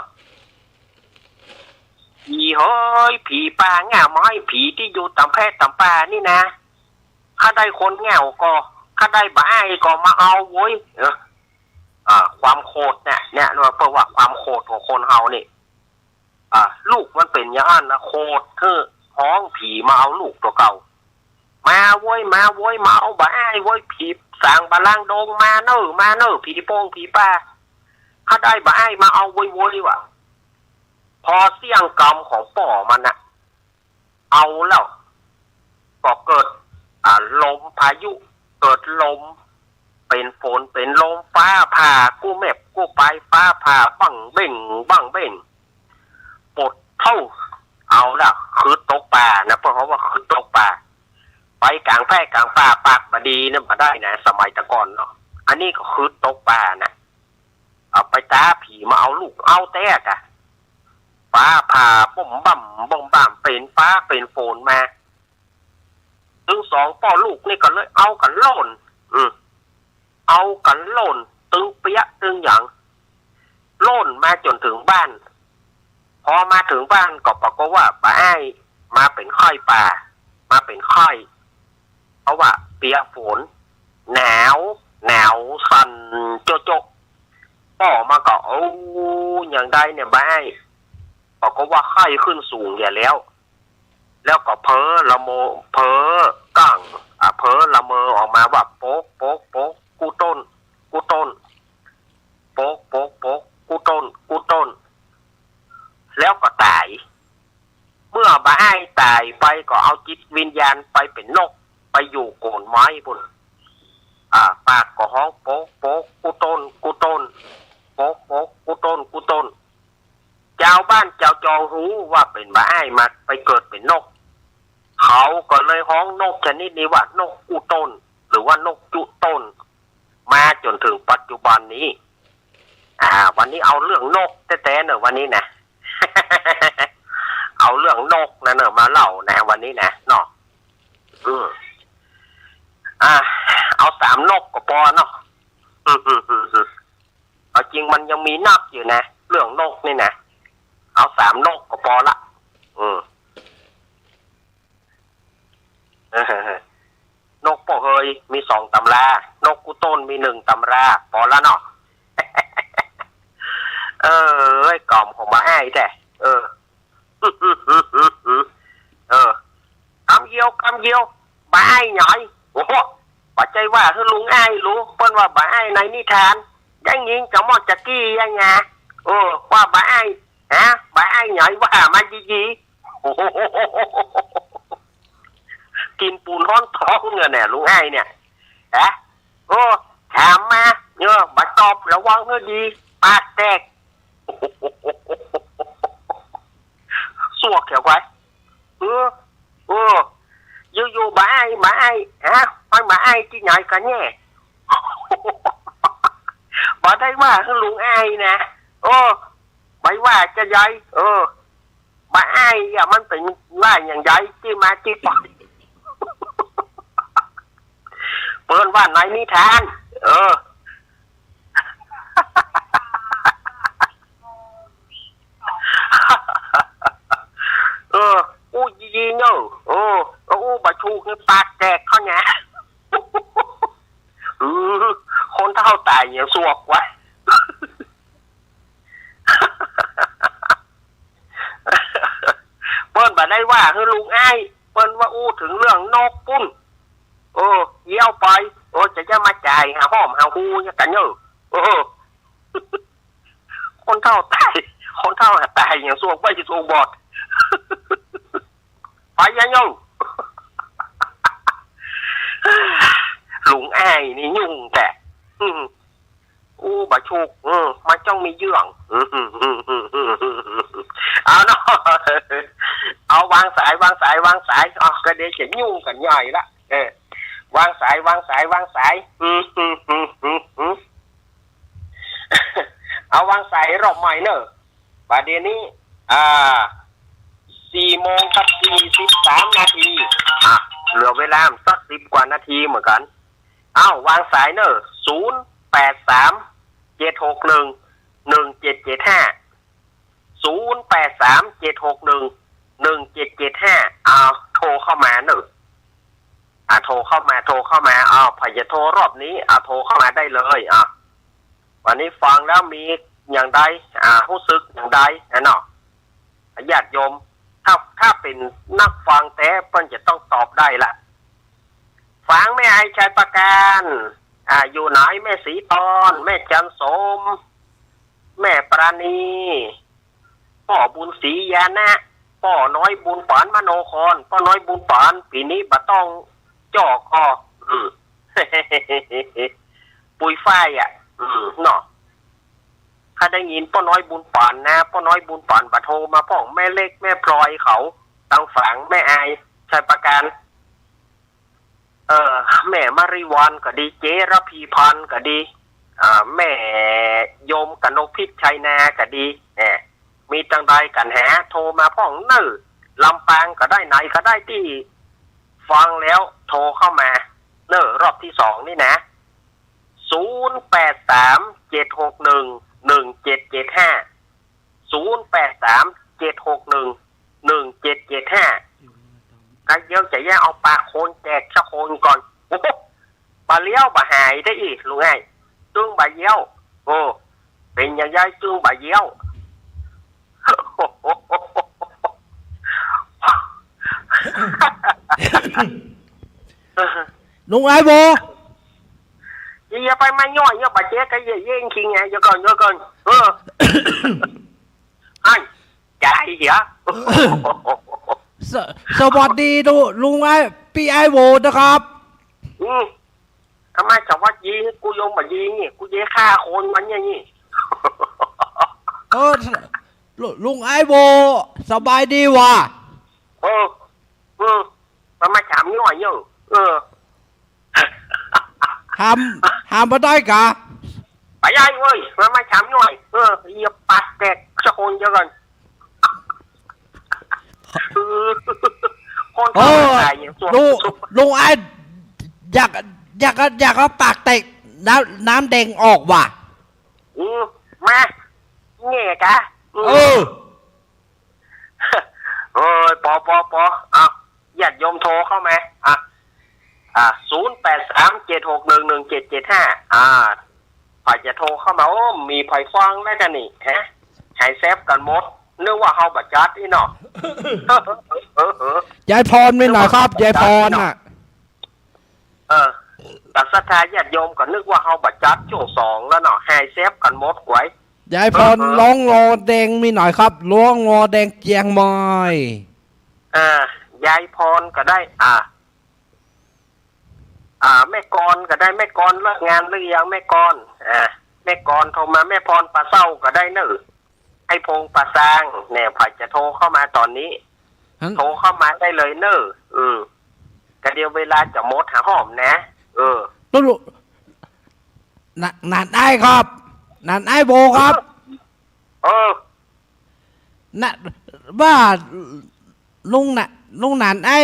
ผีเหย ผีป่าง่าไม้ ผีตี้อยู่ต๋ามแพร่ต๋ามป่านี่นะ ข้าได้คนแง่วก็ ข้าได้บ่าอ้ายก็มาเอาโว้ย เออ อ่า ความโขดเนี่ย เนี่ย เปิ้นว่าความโขดของคนเฮานี่ อ่า ลูกมันเป๋นอย่างอั้นนะ โขดหื้อฮ้องผีมาเอาลูกตั๋วเก่า มาโว้ย มาโว้ย มาเอาบ่าอ้ายโว้ย ผีสางบ่าลางดง มาเน่อ มาเน่อ ผีโป่งผีป่า ข้าได้บ่าอ้ายมาเอาโว้ยโว้ยว่ะ พอเสี้ยงกำของป้อมันนะ เอาแล้ว ก็เกิด อ่า ลมพายุ เกิดลม เป๋นฝน เป๋นลม ฟ้าผ่ากู้แมบกู้ปาย ฟ้าผ่าบั้งเบ้ง บั้งเบ้ง ปดเถ้า เอาละ คือตกป่านะ เปิ้นเฮาว่าคือตกป่า ไปก๋างแพร่ก๋างป่า ปากบ่ดีเนี่ยบ่ได้นะ สมัยแต่ก่อนเนาะ อันนี้ก็คือตกป่านะ เอาไปต๊าผีมาเอาลูก เอาแต๊กะ ฟ้าผ่าบ่มบ่ำ บ่มบ่ำ เป๋นฟ้าเป๋นฝนมา ตึงสองป้อลูกนี่ก็เลยเอากั๋นโล่น อืม เอากั๋นโล่น ตึงเปี๊ยะตึงหยัง โล่นมาจ๋นเถิงบ้าน ปอมาเถิงบ้านก็ปรากฏว่าบ่าอ้ายมาเป๋นไข้ป่า มาเป๋นไข้ เพราะว่าเปียกฝน หนาว หนาวสั่นโจ๊ะๆ ป้อมาก็ โอ้ หยังใดเนี่ยบ่าอ้าย ปรากฏว่าไข้ขึ้นสูงใหญ่แล้ว แล้วก็เพ้อละเมอ เพ้อก้าง อ่า เพ้อละเมอออกมาว่า โป๊ก โป๊ก โป๊ก กู้ต้น กู้ต้น โป๊ก โป๊ก โป๊ก กู้ต้น กู้ต้น แล้วก็ต๋าย เมื่อบ่าอ้ายต๋ายไปก็เอาจิตวิญญาณไปเป๋นนก ไปอยู่โก๋นไม้ปู๊น อ่า ปากก็ฮ้อง โป๊ก โป๊ก กู้ต้น กู้ต้น โป๊ก โป๊ก กู้ต้น กู้ต้น จาวบ้านจาวจองฮู้ว่าเป๋นบ่าอ้ายมาไปเกิดเป๋นนก เขาก็เลยฮ้องนกชนิดนี้ว่านกกู้ต้น หรือว่านกจุต้น มาจ๋นเถิงปัจจุบันนี้ อ่า วันนี้เอาเรื่องนกแต๊ๆ เน่อ วันนี้นะ เอาเรื่องนกนะเน่อ มาเล่านะ วันนี้นะเนาะ อืม อ่า เอาสามนกก็ปอเนาะ อืม เอาจริงมันยังมีนักอยู่นะ เรื่องนกนี่นะ เอาสามนกก็ปอละ อืม นกป้อเฮยมีสองต๋ำรา นกกู้ต้นมีหนึ่งต๋ำรา ปอละเนาะ เออ ไอ้กล่อมของบ่าอ้ายแต๊ เออ เออ กำเยียว กำเยียว บ่าอ้ายหยอย โอ้โห บ่ใจ้ว่าหื้อลุงอ้ายฮู้ เปิ้นว่าบ่าอ้ายในนิทาน ได้ยินจ๋ำมอดจ๋ากี้ยังไง เออ ว่าบ่าอ้าย ฮะ บ่าอ้ายหยอยว่ามาดีๆ โอ้โห กิ๋นปูนฮ้อนต๊องเนี่ย ลุงอ้ายเนี่ย ฮะ โอ้ ถามมา เออ บ่ตอบ ระวังหื้อดี ปากแตก สวกแขวไว้ เออ เออ อยู่ๆ บ่าอ้าย บ่าอ้าย ฮะ ไปบ่าอ้ายตี้ไหนกั๋นแน่ บ่ได้ว่าหื้อลุงอ้ายนะ เออ ไปว่าจะใหญ่ เออ บ่าอ้ายอะมันเป๋นว่าอย่างใด ตี้มาตี้ไป เปิ้นว่าในนิทาน เออ เออ อู้ยีๆ เน่อ เออ อู้บ่ถูกนี่ปากแตกเข้าเนี่ย อืม คนเฒ่าต๋ายยังสวกไว้ เปิ้นบ่ได้ว่าหื้อลุงอ้าย เปิ้นว่าอู้เถิงเรื่องนกปู๊น เออ เยียวไป เออ จะ จะมาจ่ายหาห้อมหาฮูหยังกั๋นเน่อ เออ คนเฒ่าต๋าย คนเฒ่าต๋ายยังสวกไปสวกบอด ไปยังเน่อ ลุงอ้ายนี่ยุ่งแต๊ อืม อู้บ่ถูก อืม มันจ้องมีเยื่อง อืม เอาเนาะ เอาวางสาย วางสาย วางสาย เอา ก็เดี๋ยวจะยุ่งกั๋นใหญ่ละ เออ วางสาย วางสาย วางสาย อืม เอาวางสายรอบใหม่เน่อ บ่าเดี่ยวนี้ อ่า สี่โมงกับสี่สิบสามนาที อ่ะ เหลือเวลาสักสิบกว่านาทีเหมือนกั๋น เอ้า วางสายเน่อ ศูนย์แปดสาม เจ็ดหกหนึ่ง หนึ่งเจ็ดเจ็ดห้า ศูนย์แปดสาม เจ็ดหกหนึ่ง หนึ่งเจ็ดเจ็ดห้า เอา โทรเข้ามาเน่อ อ่า โทรเข้ามา โทรเข้ามา อ้าว ใผจะโทรรอบนี้ อ่า โทรเข้ามาได้เลย อ่า วันนี้ฟังแล้วมีอย่างใด อ่า ฮู้สึกอย่างใด อ่ะเนาะ ญาติโยม ถ้า ถ้าเป๋นนักฟังแต๊ เปิ้นจะต้องตอบได้ละ ฟังแม่ไอชัยประการ อ่า อยู่ไหน แม่ศรีตอน แม่จันทร์สม แม่ปราณี ป้อบุญศรีญาณะ ป้อน้อยบุญปานมโนคร ป้อน้อยบุญปาน ปี๋นี้บ่ต้องจ่อคอ อืม ปุยฝ้ายอ่ะ อืม เนาะ ข้าได้ยินป้อน้อยบุญปานนะ ป้อน้อยบุญปานบ่โทรมาพ่อง แม่เล็ก แม่พลอยเขา ตางฝาง แม่ไอชัยประการ เออ แม่มาริวันก็ดี เจ๊ระพีพันธ์ก็ดี อ่า แม่โยมกนกพิษชัยนาก็ดี แหม มีตังใดกั๋นแห โทรมาพ่องเน่อ ลำปางก็ได้ ไหนก็ได้ ตี้ฟังแล้วโทรเข้ามาเน่อ รอบที่สองนี่นะ ศูนย์แปดสาม เจ็ดหกหนึ่ง หนึ่งเจ็ดเจ็ดห้า ศูนย์แปดสาม เจ็ดหกหนึ่ง หนึ่งเจ็ดเจ็ดห้า ก็เยียวจะแยกเอาปากคนแจกสักคนก่อน โอ้โห บ่าเลี้ยวบ่าหายได้อีก ลุงไอ้ จึงบ่าเยียว โอ้ เป๋นอย่างใดจึงบ่าเยียว ลุงไอ้โบ อย่าไปมาย่อย อย่าบ่าเจ๊กก็อย่าเย่งคิงไง เดี๋ยวก่อน เดี๋ยวก่อน เออ อัน จ่ายเสีย ส- สวัสดีลุ- ลุงไอ้ ปี้ไอ้โบนะครับ อืม ทำไมสวัสดี กูยังบ่ดีนี่ กูจะฆ่าคนมันเนี่ยนี่ เออ ลุ- ลุงไอ้โบ สบายดีวะ เออ เออ มันมาถามย่อยเยอะ เออ ถาม ถามบ่ได้กา ไปได้เว้ย มันมาถามย่อย เออ อย่าปากแตกสักคนเดียวกัน คน โอ้ เข้ามาใส่อย่างส่วน ลุง ลุงไอ้ อยาก อยาก อยากเอาปากแตก น้ำ น้ำแดงออกว่ะ อืม มา เนี่ยกะ อืม เออ โอ้ย ปอ ปอ ปอ เอา ญาติโยมโทรเข้ามา อ่ะ อ่ะ ศูนย์แปดสาม เจ็ดหกหนึ่ง หนึ่งเจ็ดเจ็ดห้า อ่ะ ใผจะโทรเข้ามา โอ้ มีใผฟังแล้วกั๋นนี่ ฮะ หายแซบกั๋นหมด นึกว่าเฮาบ่จัดอี้เนาะ เออ เออ เออ ยายพรมีหน่อยครับ ยายพรน่ะ เออ แต่ศรัทธาญาติโยมก็นึกว่าเฮาบ่จัดช่วงสองแล้วเนาะ หายแซบกั๋นหมดก๋วย ยายพร เออ เออ ร้องงอแดงมีหน่อยครับ ร้องงอแดงเจียงใหม่ อ่า ยายพรก็ได้ อ่า อ่า แม่กรก็ได้ แม่กรเลิกงานหรือยังแม่กร อ่า แม่กรโทรมา แม่พรป่าเศร้าก็ได้เนอะ ไอ้พงษ์ป่าซาง เนี่ย ใผจะโทรเข้ามาต๋อนนี้ หัน โทรเข้ามาได้เลยเนอะ อืม กะเดี๋ยวเวลาจะหมดหาห้อมนะ เออ แล้วลุ- หนา- หนานไอ้ครับ หนานไอ้โบครับ เออ นะ ว่าลุงน่ะ ลุงหนานไอ้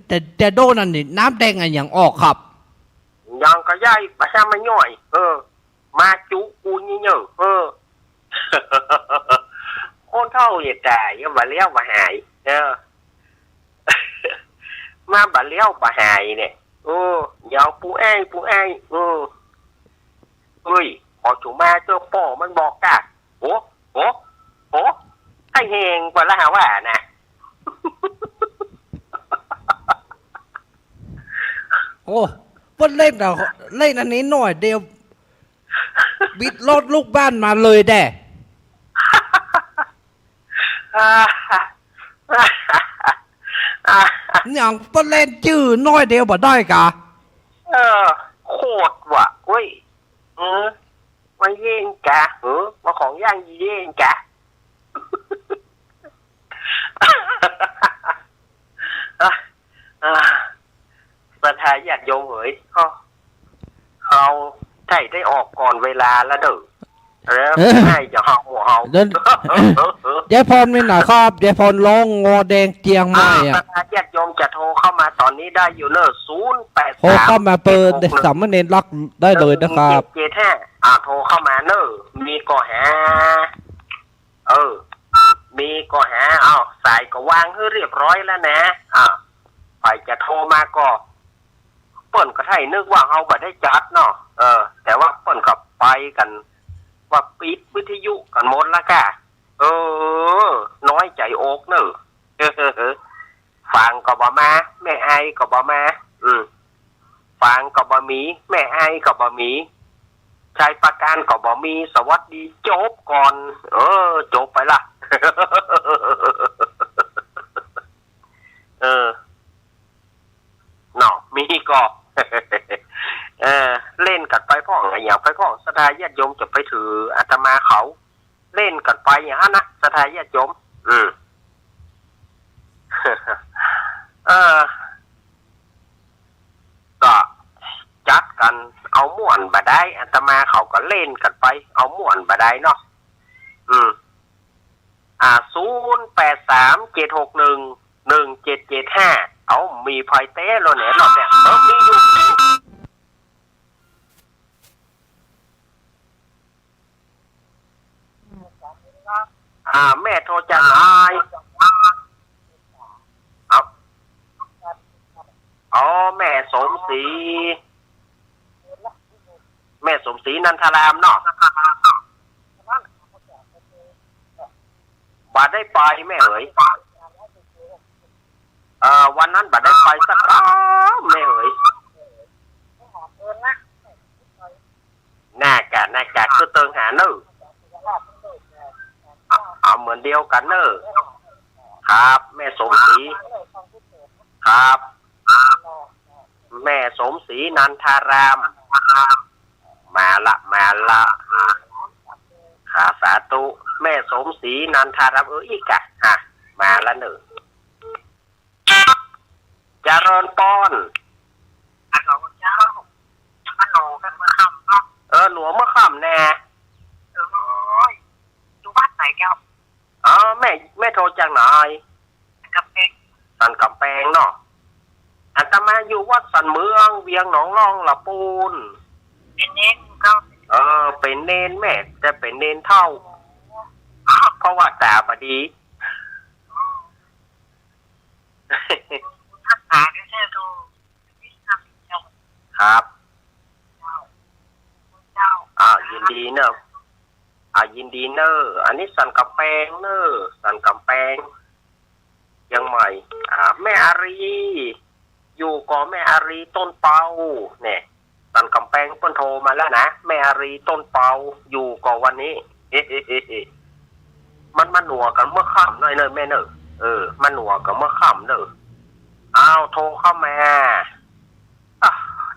แต่ แต่โดนอันนี้ น้ำแดงอะหยังออกครับ ยังกะยาย บ่าซ่ามาย่อย เออ มาจุกูนี่เนอะ เออ คนเฒ่าอย่าต๋าย อย่าบ่าเลี้ยวบ่าหาย เออ มาบ่าเลี้ยวบ่าหายเนี่ย เออ เดี๋ยวปูอ้าย ปูอ้าย เออ เฮ้ย พอจุมาเจ้าป้อมันบอกกะ โอ้ โอ้ โอ้ ไอ้แหงกว่าละหาว่านะ โอ้ เปิ้นเล่นอะ เล่นอันนี้หน่อยเดียว บิดรถลูกบ้านมาเลยแด่ อ่า อ่า หยังเปิ้นเล่นจื้อหน่อยเดียวบ่ได้กะ เออ โคตรว่ะ เว้ย เออ มาเย่งกะ เออ มาของย่างเย่งกะ อ่ะ อ่ะ ศรัทธาญาติโยมเหย เฮา เฮาใจ้ได้ออกก่อนเวลาแล้วเด้อ แล้ว เออ ให้จะเฮาหมู่เฮา เดี๋ยว ยายพรมีหน่อยครับ ยายพรร้องงอแดงเจียงใหม่อะ อ่า ศรัทธาญาติโยมจะโทรเข้ามาต๋อนนี้ได้อยู่เนอะ ศูนย์แปดสาม โทรเข้ามาเบอร์สามเณรรักได้เลยนะครับ เจ็ดห้า อ่า โทรเข้ามาเนอะ มีก็หา เออ มีก็หา เอา สายก็วางหื้อเรียบร้อยแล้วนะ อ่า ใผจะโทรมาก็ เปิ้นก็ใจ้นึกว่าเฮาบ่ได้จัดเนาะ เออ แต่ว่าเปิ้นก็ไปกั๋น ว่าปิดวิทยุกั๋นหมดแล้วกะ เออ น้อยใจ๋อกเนอะ ฟางก็บ่มา แม่ไอก็บ่มา อืม ฟางก็บ่มี แม่ไอก็บ่มี ชัยประการก็บ่มี สวัสดี จบก่อน เออ จบไปละ เออ เนาะ มีก็ เออ เล่นกั๋นไปพ่อง อะหยังไปพ่อง ศรัทธาญาติโยมจะไปถืออาตมาเขา เล่นกั๋นไปอย่างนั้นนะ ศรัทธาญาติโยม อืม เออ ก็จัดกั๋นเอาม่วนบ่าดาย อาตมาเขาก็เล่นกั๋นไป เอาม่วนบ่าดายเนาะ อืม อ่า ศูนย์แปดสาม เจ็ดหกหนึ่ง หนึ่งเจ็ดเจ็ดห้า เอา มีใผเต๊แล้วเนี่ย รอบเนี่ย เออ มีอยู่ อ่า แม่โทรจาหนาย ศรี แม่สมศรีนันทารามเนาะ บ่ได้ไปแม่เหย เอ่อ วันนั้นบ่ได้ไปสักคำแม่เหย น่ากะ น่ากะ คือเติงหาเน่อ เอา เอาเหมือนเดียวกั๋นเน่อ ครับ แม่สมศรี ครับ แม่สมศรีนันทาราม มาละ มาละ ค่ะ สาธุ แม่สมศรีนันทาราม เออ อีกอะ ฮะ มาละเน่อ เจริญปอน ฮัลโหลเจ้า ฮัลโหลกั๋นเมื่อค่ำเนาะ เออ หลัวเมื่อค่ำแน่ โอ้ย อยู่วัดไหนเจ้า อ๋อ แม่ แม่โทรจากไหน สันก๋ำแปง สันก๋ำแปงเนาะ อาตมาอยู่วัดสันเมือง เวียงหนองล่องละปูน เป๋นเณรเจ้า เออ เป๋นเณรแม่ แต่เป๋นเณรเฒ่า เพราะว่าต๋าบ่ดี ครับ อ้าว ยินดีเน่อ อ่า ยินดีเน่อ อันนี้สันก๋ำแปงเน่อ สันก๋ำแปง เจียงใหม่ อ่า แม่อารี อยู่ก่อแม่อารีต้นเปา เนี่ย สันก๋ำแปงเปิ้นโทรมาแล้วนะ แม่อารีต้นเปา อยู่ก่อวันนี้ มันมาหนัวกั๋นเมื่อค่ำหน้อยเน่อแม่เน่อ เออ มาหนัวกั๋นเมื่อค่ำเน่อ อ้าว โทรเข้ามา อ่ะ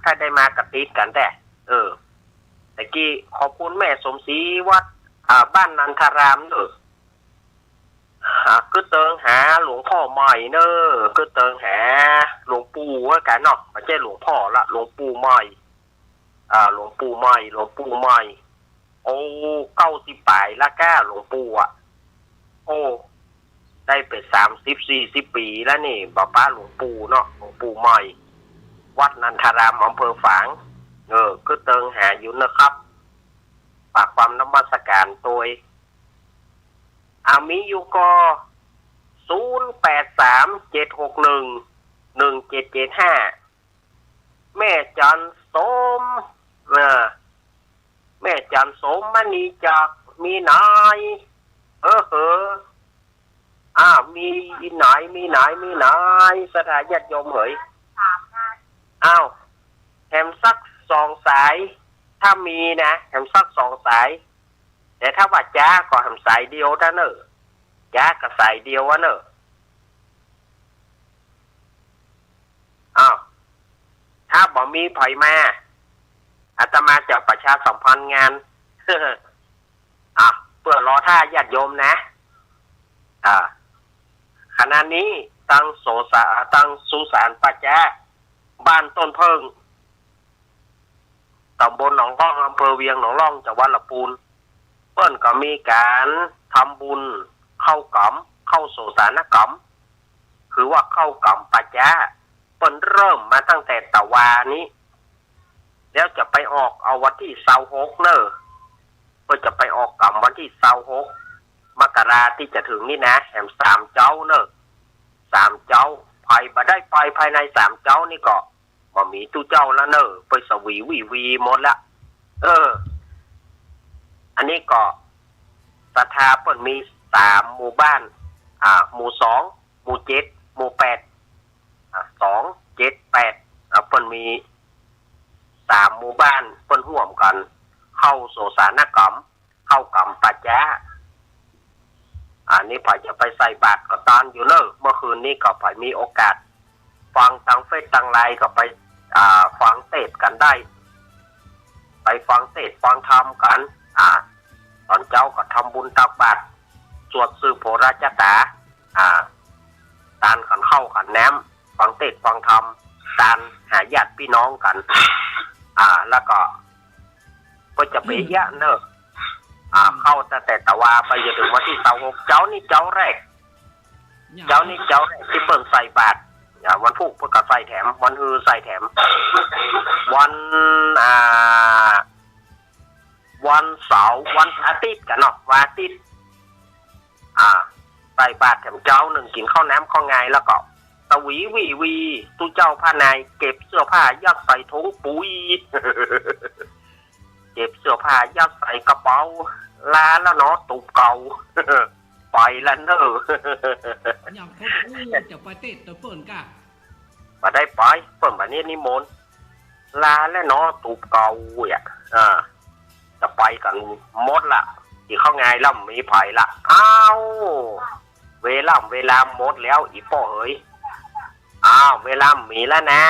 ถ้าได้มากระติดกั๋นแต๊ เออ ตะกี้ขอบคุณแม่สมศรีวัด อ่า บ้านนันทารามเน่อ อ่า กึ๊ดเติงหาหลวงพ่อใหม่เน่อ กึ๊ดเติงหาหลวงปู่ว่ากั๋นเนาะ บ่ใจ้หลวงพ่อละ หลวงปู่ใหม่ อ่า หลวงปู่ใหม่ หลวงปู่ใหม่ โอ้ เก้าสิบป๋ายละก้า หลวงปู่อะ โอ้ ได้เป๋นสามสิบสี่สิบปี๋แล้วนี่ บ่ป๊าหลวงปู่เนาะ หลวงปู่ใหม่ วัดนันทาราม อำเภอฝาง เออ กึ๊ดเติงหาอยู่นะครับ ฝากความนมัสการตวย อ่า มีอยู่ก่อ ศูนย์แปดสาม เจ็ดหกหนึ่ง หนึ่งเจ็ดเจ็ดห้า แม่จันสม เออ แม่จันสม มณีจักร มีไหน เออเหอ อ้าว มีไหน มีไหน มีไหน ศรัทธาญาติโยมเหย อ้าว แหมสักสองสาย ถ้ามีนะ แหมสักสองสาย แต่ถ้าว่าจ๊าก็แหมสายเดียวเต้าเน่อ จ๊าก็สายเดียวอะเน่อ อ้าว ถ้าบ่มีใผมา อาตมาจะประชาสัมพันธ์งาน อ่ะ เปื้อรอต้าญาติโยมนะ อ่า ขณะนี้ตังโสสะ ตังสุสานป่าจ๊า บ้านต้นเผิ้ง ต๋ำบลหนองล่อง อำเภอเวียงหนองล่อง จังหวัดละปูน เปิ้นก็มีก๋านทำบุญเข้ากรรม เข้าโสสานกรรม คือว่าเข้ากรรมป่าจ๊า เปิ้นเริ่มมาตั้งแต่ตะวานี้ แล้วจะไปออกเอาวันตี้ซาวหกเน่อ เปิ้นจะไปออกกรรมวันตี้ซาวหก มกราตี้จะเถิงนี่นะ แหมสามเจ๊าเน่อ สามเจ๊า ใผบ่ได้ไปภายในสามเจ๊านี่ก็ บ่มีตุ๊เจ้าละเน่อ ไปสวีวีวีหมดละ เออ อันนี้ก็ศรัทธาเปิ้นมีสามหมู่บ้าน อ่า หมู่สอง หมู่เจ็ด หมู่แปด อ่า สอง เจ็ด แปด อ่า เปิ้นมีสามหมู่บ้าน เปิ้นฮ่วมกั๋นเข้าโสสานกรรม เข้ากรรมป่าจ๊า อันนี้ใผจะไปใส่บาตรก็ตานอยู่เน่อ เมื่อคืนนี้ก็ใผมีโอกาสฟังตางเฟซตางไลน์ก็ไป อ่า ฟังเตสน์กั๋นได้ ไปฟังเตสน์ฟังธรรมกั๋น อ่า ต๋อนเจ๊าก็ทำบุญตักบาตร สวดสืบโหราจาต๋า อ่า ตานขันข้าวขันแน้ม ฟังเตสน์ฟังธรรม ตานหาญาติปี้น้องกั๋น อ่า แล้วก็ ก็จะไปเยียะเน่อ อ่า เข้าตั้งแต่ตะวาไปจนเถิงวันตี้ซาวหก เจ๊านี่เจ๊าแรก เจ๊านี่เจ๊าแรกตี้เปิ้นใส่บาตร อ่า วันพูกเปิ้นก็ใส่แถม วันฮือใส่แถม วัน อ่า วันเสาร์ วันอาทิตย์กั๋นเนาะ วันอาทิตย์ อ่า ใส่บาตรแถมเจ๊านึ่ง กิ๋นข้าวแน้มข้าวงาย แล้วก็ สวีวีวี ตุ๊เจ้าพระนายเก็บเสื้อผ้ายัดใส่ถุงปุ๋ย เก็บเสื้อผ้ายัดใส่กระเป๋า ลาแล้วเนาะตูบเก่า ไปละเน่อ อย่างคนอู้จะไปเตะตะเปิ้นก้า บ่ได้ไป เปิ้นบ่านี้นิมนต์ ลาแล้วเนาะตูบเก่าอ่ะ อ่า จะไปกั๋นหมดละ ตี้เข้าไงแล้วบ่มีใผละ อ้าว เวล่ำเวลาหมดแล้ว อี่ป้อเหย อ้าว เวล่ำบ่มีแล้วนะ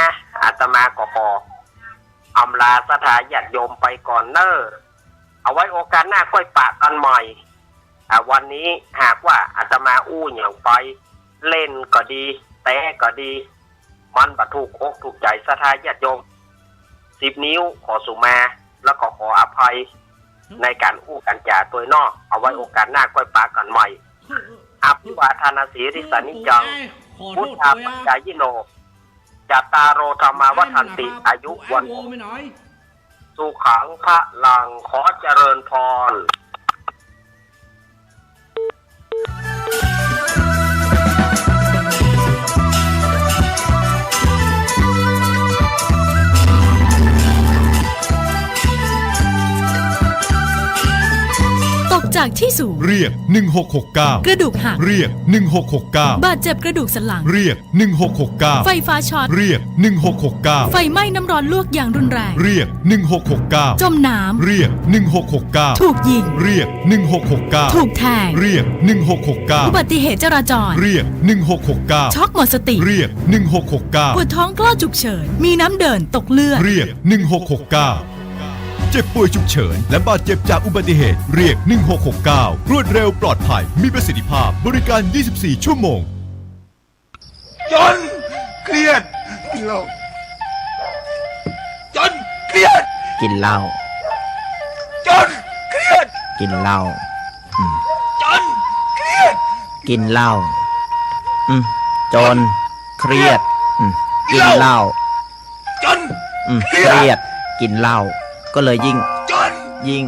อาตมาก็ขออำลาศรัทธาญาติโยมไปก่อนเน่อ เอาไว้โอกาสหน้าก้อยปะกั๋นใหม่ อ่า วันนี้หากว่าอาตมาอู้หยังไป เล่นก็ดี แต๊ก็ดี มันบ่ถูกอกถูกใจ๋ศรัทธาญาติโยม สิบนิ้วขอสุมา แล้วก็ขออภัยในก๋านอู้ก๋านจ๋าตวยเนาะ เอาไว้โอกาสหน้าก้อยปะกั๋นใหม่ อภิวาทานาสีลิสานิจัง ขอโทษ พุทธาปัญญายิโน จัตตาโรธรรมาวัฑันติ อายุวัณโณ สุขังพลัง ขอเจริญพร ตกจากที่สูง เรียก หนึ่งหกหกเก้า กระดูกหัก เรียก หนึ่งหกหกเก้า บาดเจ็บกระดูกสันหลัง เรียก หนึ่งหกหกเก้า ไฟฟ้าช็อต เรียก หนึ่งหกหกเก้า ไฟไหม้น้ำร้อนลวกอย่างรุนแรง เรียก หนึ่งหกหกเก้า จมน้ำ เรียก หนึ่งหกหกเก้า ถูกยิง เรียก หนึ่งหกหกเก้า ถูกแทง เรียก หนึ่งหกหกเก้า อุบัติเหตุจราจร เรียก หนึ่งหกหกเก้า ช็อกหมดสติ เรียก หนึ่งหกหกเก้า ปวดท้องคลอดฉุกเฉิน มีน้ำเดินตกเลือด เรียก หนึ่งหกหกเก้า เจ็บป่วยฉุกเฉิน และบาดเจ็บจากอุบัติเหตุ เรียก หนึ่งหกหกเก้า รวดเร็ว ปลอดภัย มีประสิทธิภาพ บริการ ยี่สิบสี่ชั่วโมง จนเครียด กินเหล้า จนเครียด กินเหล้า จนเครียด กินเหล้า อืม จนเครียด กินเหล้า อืม จนเครียด อืม กินเหล้า จน อืม เครียด เครียด กินเหล้า ก็เลยยิ่ง จน ยิ่ง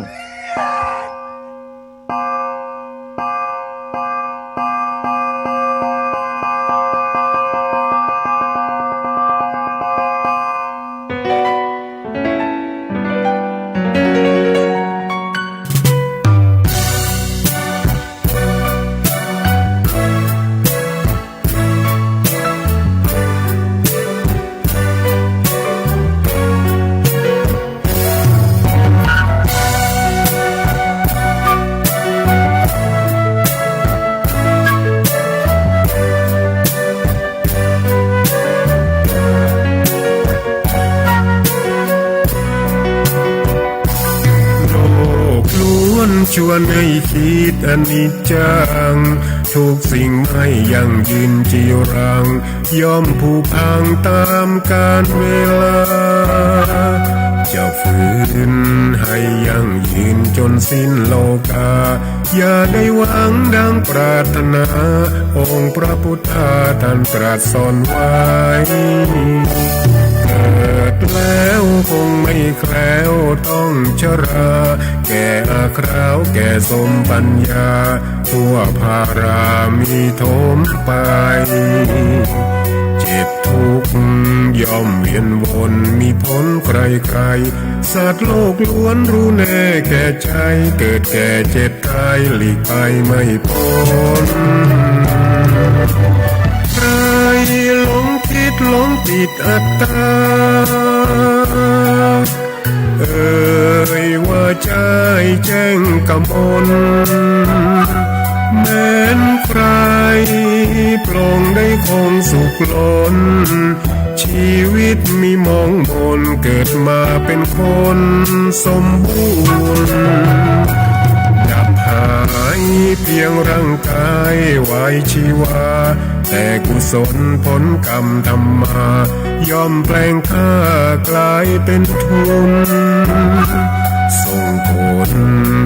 โลกล้วนชวนให้คิดอนิจจัง ทุกสิ่งไม่ยั่งยืนจีรัง ย่อมผุพังตามกาลเวลา จะฝืนให้ยั่งยืนจนสิ้นโลกา อย่าได้หวังดังปรารถนา องค์พระพุทธาท่านตรัสสอนไว้ เกิดแล้วคงไม่แคล้วต้องชรา แก่อาคราวแก่สมปัญญา ทั่วพารามีโถมไป เจ็บทุกข์ย่อมเวียนวนมีผลใครๆ สัตว์โลกล้วนรู้แน่แก่ใจ เกิดแก่เจ็บตายหลีกไปไม่พ้น ใครหลงคิดหลงติดอัตตา เอ่ยว่าใจ้แจ้งกมล แม้นใครปลงได้คงสุขล้น ชีวิตมีมองมน เกิดมาเป็นคนสมบูรณ์ ดับหายเพียงร่างกายไว้ชีวา แต่กุศลผลกรรมทำมา ย่อมแปลงค่ากลายเป็นทุน ส่งผล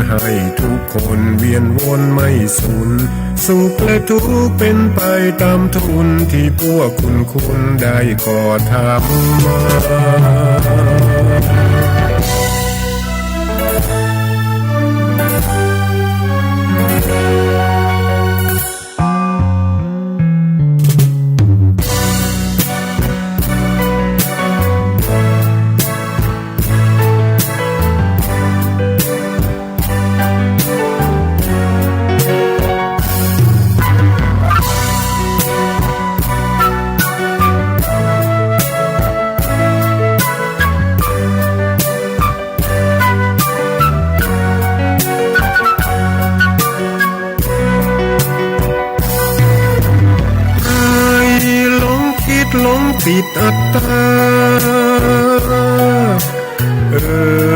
ให้ทุกคนเวียนวนไม่สูญ สุขและทุกข์เป็นไปตามทุน ที่พวกคุณคุณได้ก่อทำมา เ ติดอัตตา เออ